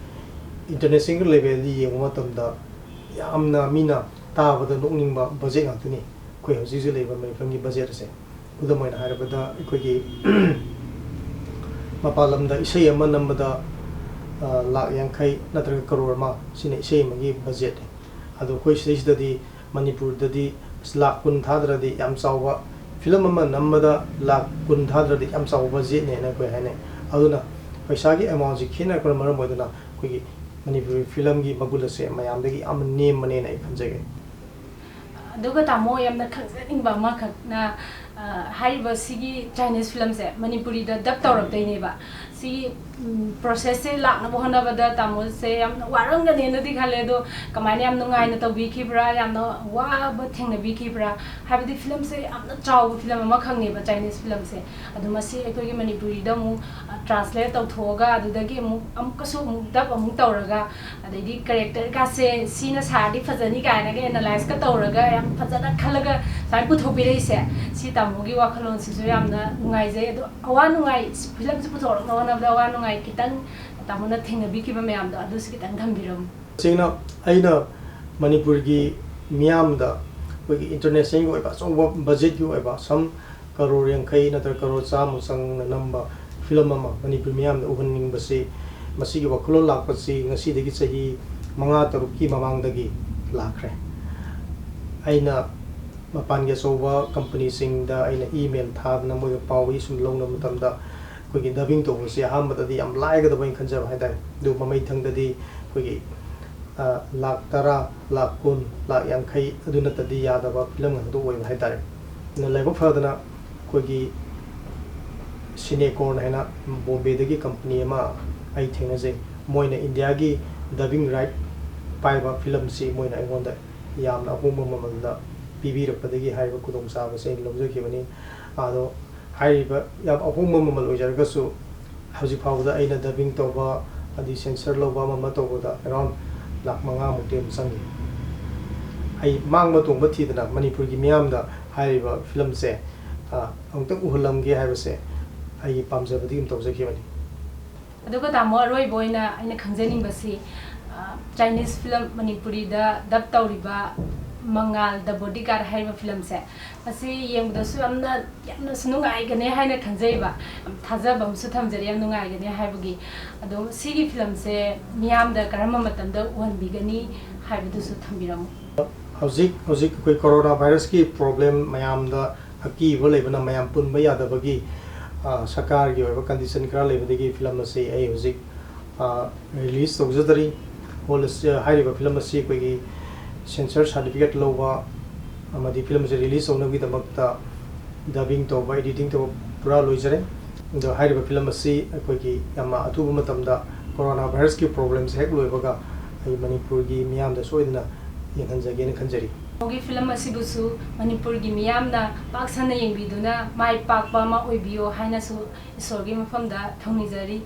ꯏꯟꯇꯔꯅꯦꯁꯅꯦꯜꯒꯤ ꯂꯦꯚꯦꯜꯗ ꯌꯦꯡꯕ ꯃꯇꯝꯗ ꯌꯥꯝꯅ ꯃꯤꯅ ꯇꯥꯕꯗ ꯅꯣꯛꯅꯤꯡꯕ ꯕꯖꯦꯠ ꯉꯥꯛꯇꯅꯤ ꯑꯩꯈꯣꯏ ꯍꯧꯖꯤꯛ ꯍꯧꯖꯤꯛ ꯂꯩꯕ ꯃꯅꯤꯄꯨꯔ ꯐꯤꯂꯝꯒꯤ ꯕꯖꯦꯠ ꯑꯁꯦ꯫ ꯈꯨꯗꯝ ꯑꯣꯏꯅ ꯍꯥꯏꯔꯕꯗ, ꯑꯩꯈꯣꯏꯒꯤ ꯃꯄꯥꯟ ꯂꯝꯗ ꯏꯁꯩ ꯑꯃ ꯅꯝꯕꯗ, ꯑ, ꯂꯥꯛ ꯌꯥꯡꯈꯩ ꯅꯠꯇ꯭ꯔꯒ ꯀꯔꯣꯔ ꯑꯃ, ꯁꯤꯅ ꯏꯁꯩ ꯑꯃꯒꯤ ꯕꯖꯦꯠꯅꯤ꯫ ꯑꯗꯣ ꯑꯩꯈꯣꯏ ꯁꯤꯗꯩꯁꯤꯗꯗꯤ, ꯃꯅꯤꯄꯨꯔꯗꯗꯤ ꯂꯥꯛ ꯀꯨꯟ ꯊꯥꯗ꯭ꯔꯗꯤ ꯌꯥꯝ ꯆꯥꯎꯕ, ꯐꯤꯂꯝ ꯑꯃ ꯅꯝꯕꯗ ꯂꯥꯛ ꯀꯨꯟ ꯊꯥꯗ꯭ꯔꯗꯤ ꯌꯥꯝ ꯆꯥꯎꯕ ꯕꯖꯦꯠꯅꯦꯅ ꯑꯩꯈꯣꯏ ꯍꯥꯏꯅꯩ꯫ ꯑꯗꯨꯅ ꯄꯩꯁꯥꯒꯤ ꯑꯦꯃꯥꯎꯟꯁꯤ ꯈꯦꯠꯅꯔꯛꯄꯅ ꯃꯔꯝ ꯑꯣꯏꯗꯨꯅ ꯑꯩꯈꯣꯏꯒꯤ ꯃꯅꯤꯄꯨꯔꯤ ꯐꯤꯂꯝꯒꯤ ꯃꯒꯨꯟ ꯑꯁꯦ ꯃꯌꯥꯝꯗꯒꯤ ꯌꯥꯝꯅ ꯅꯦꯝꯕꯅꯦꯅ ꯑꯩ ꯈꯟꯖꯒꯦ꯫ ꯑꯗꯨꯒ ꯇꯥꯃꯣ, ꯌꯥꯝꯅ ꯈꯪꯖꯅꯤꯡꯕ ꯑꯃꯈꯛꯅ, ꯑ, ꯍꯥꯏꯔꯤꯕ ꯁꯤꯒꯤ ꯆꯥꯏꯅꯤꯁ ꯐꯤꯂꯝꯁꯦ ꯃꯅꯤꯄꯨꯔꯤꯗ ꯗꯕ ꯇꯧꯔꯛꯇꯣꯏꯅꯦꯕ꯫ ꯁꯤꯒꯤ, ꯎꯝ, ꯄ꯭ꯔꯣꯁꯦꯁꯁꯦ ꯂꯥꯛꯅꯕ ꯍꯣꯠꯅꯕꯗ ꯇꯥꯃꯣꯁꯦ ꯌꯥꯝꯅ ꯋꯥꯔꯝꯒꯅꯦꯅꯗꯤ ꯈꯜꯂꯦ꯫ ꯑꯗꯣ ꯀꯃꯥꯏꯅ ꯌꯥꯝ ꯅꯨꯡꯉꯥꯏꯅ ꯇꯧꯕꯤꯈꯤꯕ꯭ꯔꯥ, ꯌꯥꯝꯅ ꯋꯥꯕ ꯊꯦꯡꯅꯕꯤꯈꯤꯕ꯭ꯔꯥ? ꯍꯥꯏꯕꯗꯤ ꯐꯤꯂꯝꯁꯦ ꯌꯥꯝꯅ ꯆꯥꯎꯕ ꯐꯤꯂꯝ ꯑꯃꯈꯛꯅꯦꯕ, ꯆꯥꯏꯅꯤꯁ ꯐꯤꯂꯝꯁꯦ꯫ ꯑꯗꯣ ꯃꯁꯤ ꯑꯩꯈꯣꯏꯒꯤ ꯃꯅꯤꯄꯨꯔꯤꯗ ꯑꯃꯨꯛ, ꯑ, ꯇ꯭ꯔꯥꯟꯁꯂꯦꯠ ꯇꯧꯊꯣꯛꯑꯒ, ꯑꯗꯨꯗꯒꯤ ꯑꯃꯨꯛ, ꯑꯃꯨꯛꯀꯁꯨ ꯑꯃꯨꯛ ꯗꯕ ꯑꯃꯨꯛ ꯇꯧꯔꯒ, ꯑꯗꯩꯗꯤ ꯀꯦꯔꯦꯛꯇꯔꯒꯁꯦ ꯁꯤꯅ ꯁꯥꯔꯗꯤ ꯐꯖꯅꯤ ꯀꯥꯏꯅꯒ ꯑꯦꯅꯥꯂꯥꯏꯁꯀ ꯇꯧꯔꯒ ꯌꯥꯝ ꯐꯖꯅ ꯈꯜꯂꯒ ꯁꯨꯃꯥꯏꯅ ꯄꯨꯊꯣꯛꯄꯤꯔꯛꯏꯁꯦ, ꯁꯤ ꯇꯥꯃꯣꯒꯤ ꯋꯥꯈꯜꯂꯣꯟꯁꯤꯁꯨ ꯌꯥꯝꯅ ꯅꯨꯡꯉꯥꯏꯖꯩ꯫ ꯑꯗꯣ ꯑꯋꯥ ꯅꯨꯡꯉꯥꯏ, ꯐꯤꯂꯝꯁꯦ ꯄꯨꯊꯣꯔꯛꯅꯕ ꯍꯣꯠꯅꯕꯗ ꯑꯋꯥ ꯅꯨꯡꯉꯥꯏ ꯈꯤꯇꯪ ꯇꯥꯃꯣꯅ ꯊꯦꯡꯅꯕꯤꯈꯤꯕ ꯃꯌꯥꯝꯗꯣ ꯑꯗꯨꯁꯨ ꯈꯤꯇꯪ ꯊꯝꯕꯤꯔꯝꯃꯨ꯫ ꯇꯁꯦꯡꯅ ꯑꯩꯅ ꯃꯅꯤꯄꯨꯔꯒꯤ ꯃꯤꯌꯥꯝꯗ ꯑꯩꯈꯣꯏꯒꯤ ꯏꯟꯇꯔꯅꯦꯁꯅꯦꯜꯒꯤ ꯑꯣꯏꯕ ꯑꯆꯧꯕ ꯕꯖꯦꯠꯀꯤ ꯑꯣꯏꯕ ꯁꯝ ꯀꯔꯣꯔ ꯌꯥꯡꯈꯩ ꯅꯠꯇ꯭ꯔꯒ ꯀꯔꯣꯔ ꯆꯥꯝꯃ ꯆꯪꯅ ꯅꯝꯕ ꯐꯤꯂꯝ ꯑꯃ ꯃꯅꯤꯄꯨꯔ ꯃꯤꯌꯥꯝꯗ ꯎꯍꯟꯅꯤꯡꯕꯁꯤ, ꯃꯁꯤꯒꯤ ꯋꯥꯈꯜꯂꯣꯟ ꯂꯥꯛꯄꯁꯤ ꯉꯁꯤꯗꯒꯤ ꯆꯍꯤ ꯃꯉꯥ ꯇꯔꯨꯛꯀꯤ ꯃꯃꯥꯡꯗꯒꯤ ꯂꯥꯛꯈ꯭ꯔꯦ꯫ ꯑꯩꯅ ꯃꯄꯥꯟꯒꯤ ꯑꯆꯧꯕ ꯀꯝꯄꯅꯤꯁꯤꯡꯗ ꯑꯩꯅ ꯏꯃꯦꯜ ꯊꯥꯗꯅ ꯃꯣꯏꯒ ꯄꯥꯎ ꯏ ꯁꯨꯝ ꯂꯧꯅꯕ ꯃꯇꯝꯗ, ꯑꯩꯈꯣꯏꯒꯤ ꯗꯕꯤꯡ ꯇꯧꯕꯁꯦ ꯑꯍꯥꯟꯕꯗꯗꯤ ꯌꯥꯝ ꯂꯥꯏꯒꯗꯕ ꯑꯩꯅ ꯈꯟꯖꯕ ꯍꯥꯏꯇꯥꯔꯦ꯫ ꯑꯗꯨ ꯃꯃꯩꯊꯪꯗꯗꯤ ꯑꯩꯈꯣꯏꯒꯤ, ꯑ, ꯂꯥꯛ ꯇꯔꯥ, ꯂꯥꯛ ꯀꯨꯟ, ꯂꯥꯛ ꯌꯥꯡꯈꯩ ꯑꯗꯨ ꯅꯠꯇꯗꯤ ꯌꯥꯗꯕ ꯐꯤꯂꯝ ꯉꯥꯛꯇ ꯑꯣꯏꯕ ꯍꯥꯏꯇꯥꯔꯦ꯫ ꯑꯗꯨꯅ ꯂꯥꯏꯕꯛ ꯐꯗꯅ ꯑꯩꯈꯣꯏꯒꯤ ꯁꯤꯅꯦꯀꯣꯔꯟ ꯍꯥꯏꯅ ꯕꯣꯝꯕꯦꯗꯒꯤ ꯀꯝꯄꯅꯤ ꯑꯃ ꯑꯩ ꯊꯦꯡꯅꯖꯩ꯫ ꯃꯣꯏꯅ ꯏꯟꯗꯤꯌꯥꯒꯤ ꯗꯕꯤꯡ ꯔꯥꯏꯠ ꯄꯥꯏꯕ ꯐꯤꯂꯝꯁꯤ ꯃꯣꯏꯅ ꯑꯩꯉꯣꯟꯗ ꯌꯥꯝꯅ ꯑꯍꯣꯡꯕ ꯃꯃꯜꯗ ꯄꯤꯕꯤꯔꯛꯄꯗꯒꯤ ꯍꯥꯏꯔꯤꯕ ꯈꯨꯗꯣꯡꯆꯥꯕꯁꯦ ꯑꯩꯅ ꯂꯧꯖꯈꯤꯕꯅꯤ꯫ ꯑꯗꯣ ꯍꯥꯏꯔꯤꯕ ꯌꯥꯝ ꯑꯍꯣꯡꯕ ꯃꯃꯜ ꯑꯣꯏꯖꯔꯒꯁꯨ, ꯍꯧꯖꯤꯛ ꯐꯥꯎꯕꯗ ꯑꯩꯅ ꯗꯕꯤꯡ ꯇꯧꯕ, ꯑꯗꯩ ꯁꯦꯟꯁꯔ ꯂꯧꯕ, ꯑꯃ ꯑꯃ ꯇꯧꯕꯗ ꯑꯦꯔꯥꯎꯟ ꯂꯥꯛ ꯃꯉꯥꯃꯨꯛꯇꯤ ꯑꯗꯨꯝ ꯆꯪꯉꯤ꯫ ꯑꯩ ꯃꯥꯡꯕ ꯇꯣꯡꯕ ꯊꯤꯗꯅ ꯃꯅꯤꯄꯨꯔꯒꯤ ꯃꯤꯌꯥꯝꯗ ꯍꯥꯏꯔꯤꯕ ꯐꯤꯂꯝꯁꯦ, ꯑ, ꯑꯃꯨꯛꯇꯪ ꯎꯍꯜꯂꯝꯒꯦ ꯍꯥꯏꯕꯁꯦ ꯑꯩꯒꯤ ꯄꯥꯝꯖꯕꯗꯒꯤ ꯑꯗꯨꯝ ꯇꯧꯖꯈꯤꯕꯅꯤ꯫ ꯑꯗꯨꯒ ꯇꯥꯃꯣ, ꯑꯔꯣꯏꯕ ꯑꯣꯏꯅ ꯑꯩꯅ ꯈꯪꯖꯅꯤꯡꯕꯁꯤ, ꯑ, ꯆꯥꯏꯅꯤꯁ ꯐꯤꯂꯝ ꯃꯅꯤꯄꯨꯔꯤꯗ ꯗꯕ ꯇꯧꯔꯤꯕ ꯃꯉꯥꯜ ꯗ ꯕꯣꯗꯤꯒꯥꯔꯗ ꯍꯥꯏꯔꯤꯕ ꯐꯤꯂꯝꯁꯦ, ꯃꯁꯤ ꯌꯦꯡꯕꯗꯁꯨ ꯌꯥꯝꯅ, ꯌꯥꯝꯅꯁꯨ ꯅꯨꯡꯉꯥꯏꯒꯅꯤ ꯍꯥꯏꯅ ꯈꯟꯖꯩꯕ꯫ ꯌꯥꯝ ꯊꯥꯖꯕ ꯑꯃꯁꯨ ꯊꯝꯖꯔꯤ, ꯌꯥꯝ ꯅꯨꯡꯉꯥꯏꯒꯅꯤ ꯍꯥꯏꯕꯒꯤ꯫ ꯑꯗꯣ ꯁꯤꯒꯤ ꯐꯤꯂꯝꯁꯦ ꯃꯤꯌꯥꯝꯗ ꯀꯔꯝꯕ ꯃꯇꯝꯗ ꯎꯍꯟꯕꯤꯒꯅꯤ ꯍꯥꯏꯕꯗꯨꯁꯨ ꯊꯝꯕꯤꯔꯝꯃꯨ꯫ ꯍꯧꯖꯤꯛ, ꯍꯧꯖꯤꯛ ꯑꯩꯈꯣꯏ ꯀꯣꯔꯣꯅꯥ ꯚꯥꯏꯔꯁꯀꯤ ꯄ꯭ꯔꯣꯕ꯭ꯂꯦꯝ ꯃꯌꯥꯝꯗ ꯑꯀꯤꯕ ꯂꯩꯕꯅ ꯃꯌꯥꯝ ꯄꯨꯟꯕ ꯌꯥꯗꯕꯒꯤ, ꯑ, ꯁꯔꯀꯥꯔꯒꯤ ꯑꯣꯏꯕ ꯀꯟꯗꯤꯁꯟ ꯈꯔ ꯂꯩꯕꯗꯒꯤ ꯐꯤꯂꯝ ꯑꯁꯤ ꯑꯩ ꯍꯧꯖꯤꯛ, ꯑ, ꯔꯤꯂꯤꯁ ꯇꯧꯖꯗꯔꯤ꯫ ꯍꯣꯜ ꯑꯁꯤ, ꯍꯥꯏꯔꯤꯕ ꯐꯤꯂꯝ ꯑꯁꯤ ꯑꯩꯈꯣꯏꯒꯤ ꯁꯦꯟꯁꯔ ꯁꯥꯔꯇꯤꯐꯤꯀꯦꯠ ꯂꯧꯕ ꯑꯃꯗꯤ ꯐꯤꯂꯝ ꯑꯁꯤ ꯔꯤꯂꯤꯁ ꯇꯧꯅꯕꯒꯤꯗꯃꯛꯇ ꯗꯕꯤꯡ ꯇꯧꯕ, ꯑꯦꯗꯤꯇꯤꯡ ꯇꯧꯕ ꯄꯨꯔꯥ ꯂꯣꯏꯖꯔꯦ꯫ ꯑꯗꯣ ꯍꯥꯏꯔꯤꯕ ꯐꯤꯂꯝ ꯑꯁꯤ ꯑꯩꯈꯣꯏꯒꯤ ꯌꯥꯝꯅ ꯑꯊꯨꯕ ꯃꯇꯝꯗ ꯀꯣꯔꯣꯅꯥ ꯚꯥꯏꯔꯁꯀꯤ ꯄ꯭ꯔꯣꯕ꯭ꯂꯦꯝꯁꯦ ꯍꯦꯛ ꯂꯣꯏꯕꯒ ꯑꯩ ꯃꯅꯤꯄꯨꯔꯒꯤ ꯃꯤꯌꯥꯝꯗ ꯁꯣꯏꯗꯅ ꯌꯦꯡꯍꯟꯖꯒꯦꯅ ꯈꯟꯖꯔꯤ꯫ ꯃꯈꯣꯏꯒꯤ ꯐꯤꯂꯝ ꯑꯁꯤꯕꯨꯁꯨ ꯃꯅꯤꯄꯨꯔꯒꯤ ꯃꯤꯌꯥꯝꯅ ꯄꯥꯛ ꯁꯟꯅ ꯌꯦꯡꯕꯤꯗꯨꯅ ꯃꯥꯏ ꯄꯥꯛꯄ ꯑꯃ ꯑꯣꯏꯕꯤꯌꯣ ꯍꯥꯏꯅꯁꯨ ꯏꯁꯣꯔꯒꯤ ꯃꯐꯝꯗ ꯊꯧꯅꯤꯖꯔꯤ꯫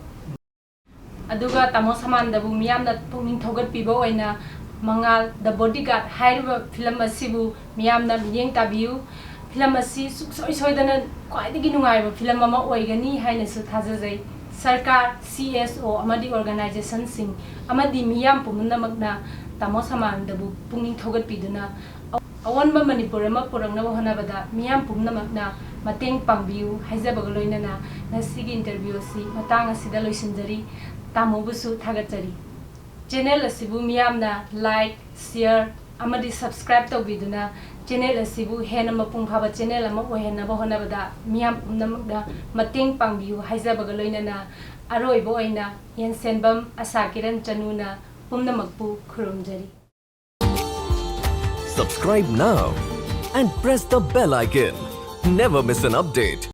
ꯑꯗꯨꯒ ꯇꯥꯃꯣ ꯁꯃꯥꯟꯗꯕꯨ ꯃꯤꯌꯥꯝꯅ ꯄꯨꯛꯅꯤꯡ ꯊꯧꯒꯠꯄꯤꯕ ꯑꯣꯏꯅ ꯃꯉꯥꯜ ꯗ ꯕꯣꯗꯤꯒꯥꯔꯗ ꯍꯥꯏꯔꯤꯕ ꯐꯤꯂꯝ ꯑꯁꯤꯕꯨ ꯃꯤꯌꯥꯝꯅ ꯃꯤꯠꯌꯦꯡ ꯇꯥꯕꯤꯌꯨ꯫ ꯐꯤꯂꯝ ꯑꯁꯤ ꯁꯨꯡꯁꯣꯏ ꯁꯣꯏꯗꯅ ꯈ꯭ꯋꯥꯏꯗꯒꯤ ꯅꯨꯡꯉꯥꯏꯕ ꯐꯤꯂꯝ ꯑꯃ ꯑꯣꯏꯒꯅꯤ ꯍꯥꯏꯅꯁꯨ ꯊꯥꯖꯖꯩ꯫ ꯁꯔꯀꯥꯔ, ꯁꯤ ꯑꯦꯁ ꯑꯣ ꯑꯃꯗꯤ ꯑꯣꯔꯒꯅꯥꯏꯖꯦꯁꯟꯁꯤꯡ ꯑꯃꯗꯤ ꯃꯤꯌꯥꯝ ꯄꯨꯝꯅꯃꯛꯅ ꯇꯥꯃꯣ ꯁꯃꯥꯟꯗꯕꯨ ꯄꯨꯛꯅꯤꯡ ꯊꯧꯒꯠꯄꯤꯗꯨꯅ ꯑ-, ꯑꯑꯣꯟꯕ ꯃꯅꯤꯄꯨꯔ ꯑꯃ ꯄꯨꯔꯛꯅꯕ ꯍꯣꯠꯅꯕꯗ ꯃꯤꯌꯥꯝ ꯄꯨꯝꯅꯃꯛꯅ ꯃꯇꯦꯡ ꯄꯥꯡꯕꯤꯌꯨ ꯍꯥꯏꯖꯕꯒ ꯂꯣꯏꯅꯅ ꯉꯁꯤꯒꯤ ꯏꯟꯇꯔꯚ꯭ꯌꯨ ꯑꯁꯤ ꯃꯇꯥꯡ ꯑꯁꯤꯗ ꯂꯣꯏꯁꯤꯟꯖꯔꯤ꯫ ꯇꯥꯃꯣꯕꯨꯁꯨ ꯊꯥꯒꯠꯆꯔꯤ꯫ ꯆꯦꯅꯦꯜ ꯑꯁꯤꯕꯨ ꯃꯤꯌꯥꯝꯅ ꯂꯥꯏꯛ, ꯁꯤꯌꯔ ꯑꯃꯗꯤ ꯁꯕꯁꯀ꯭ꯔꯥꯏꯕ ꯇꯧꯕꯤꯗꯨꯅ ꯆꯦꯅꯦꯜ ꯑꯁꯤꯕꯨ ꯍꯦꯟꯅ ꯃꯄꯨꯡ ꯐꯥꯕ ꯆꯦꯅꯦꯜ ꯑꯃ ꯑꯣꯏꯍꯟꯅꯕ ꯍꯣꯠꯅꯕꯗ ꯃꯤꯌꯥꯝ ꯄꯨꯝꯅꯃꯛꯅ ꯃꯇꯦꯡ ꯄꯥꯡꯕꯤꯌꯨ ꯍꯥꯏꯖꯕꯒ ꯂꯣꯏꯅꯅ ꯑꯔꯣꯏꯕ ꯑꯣꯏꯅ ꯌꯦꯟꯁꯦꯟꯕꯝ ꯑꯁꯥ ꯀꯤꯔꯟ ꯆꯅꯨꯅ ꯄꯨꯝꯅꯃꯛꯄꯨ ꯈꯨꯔꯨꯝꯖꯔꯤ꯫ Subscribe now and press the bell icon. Never miss an update.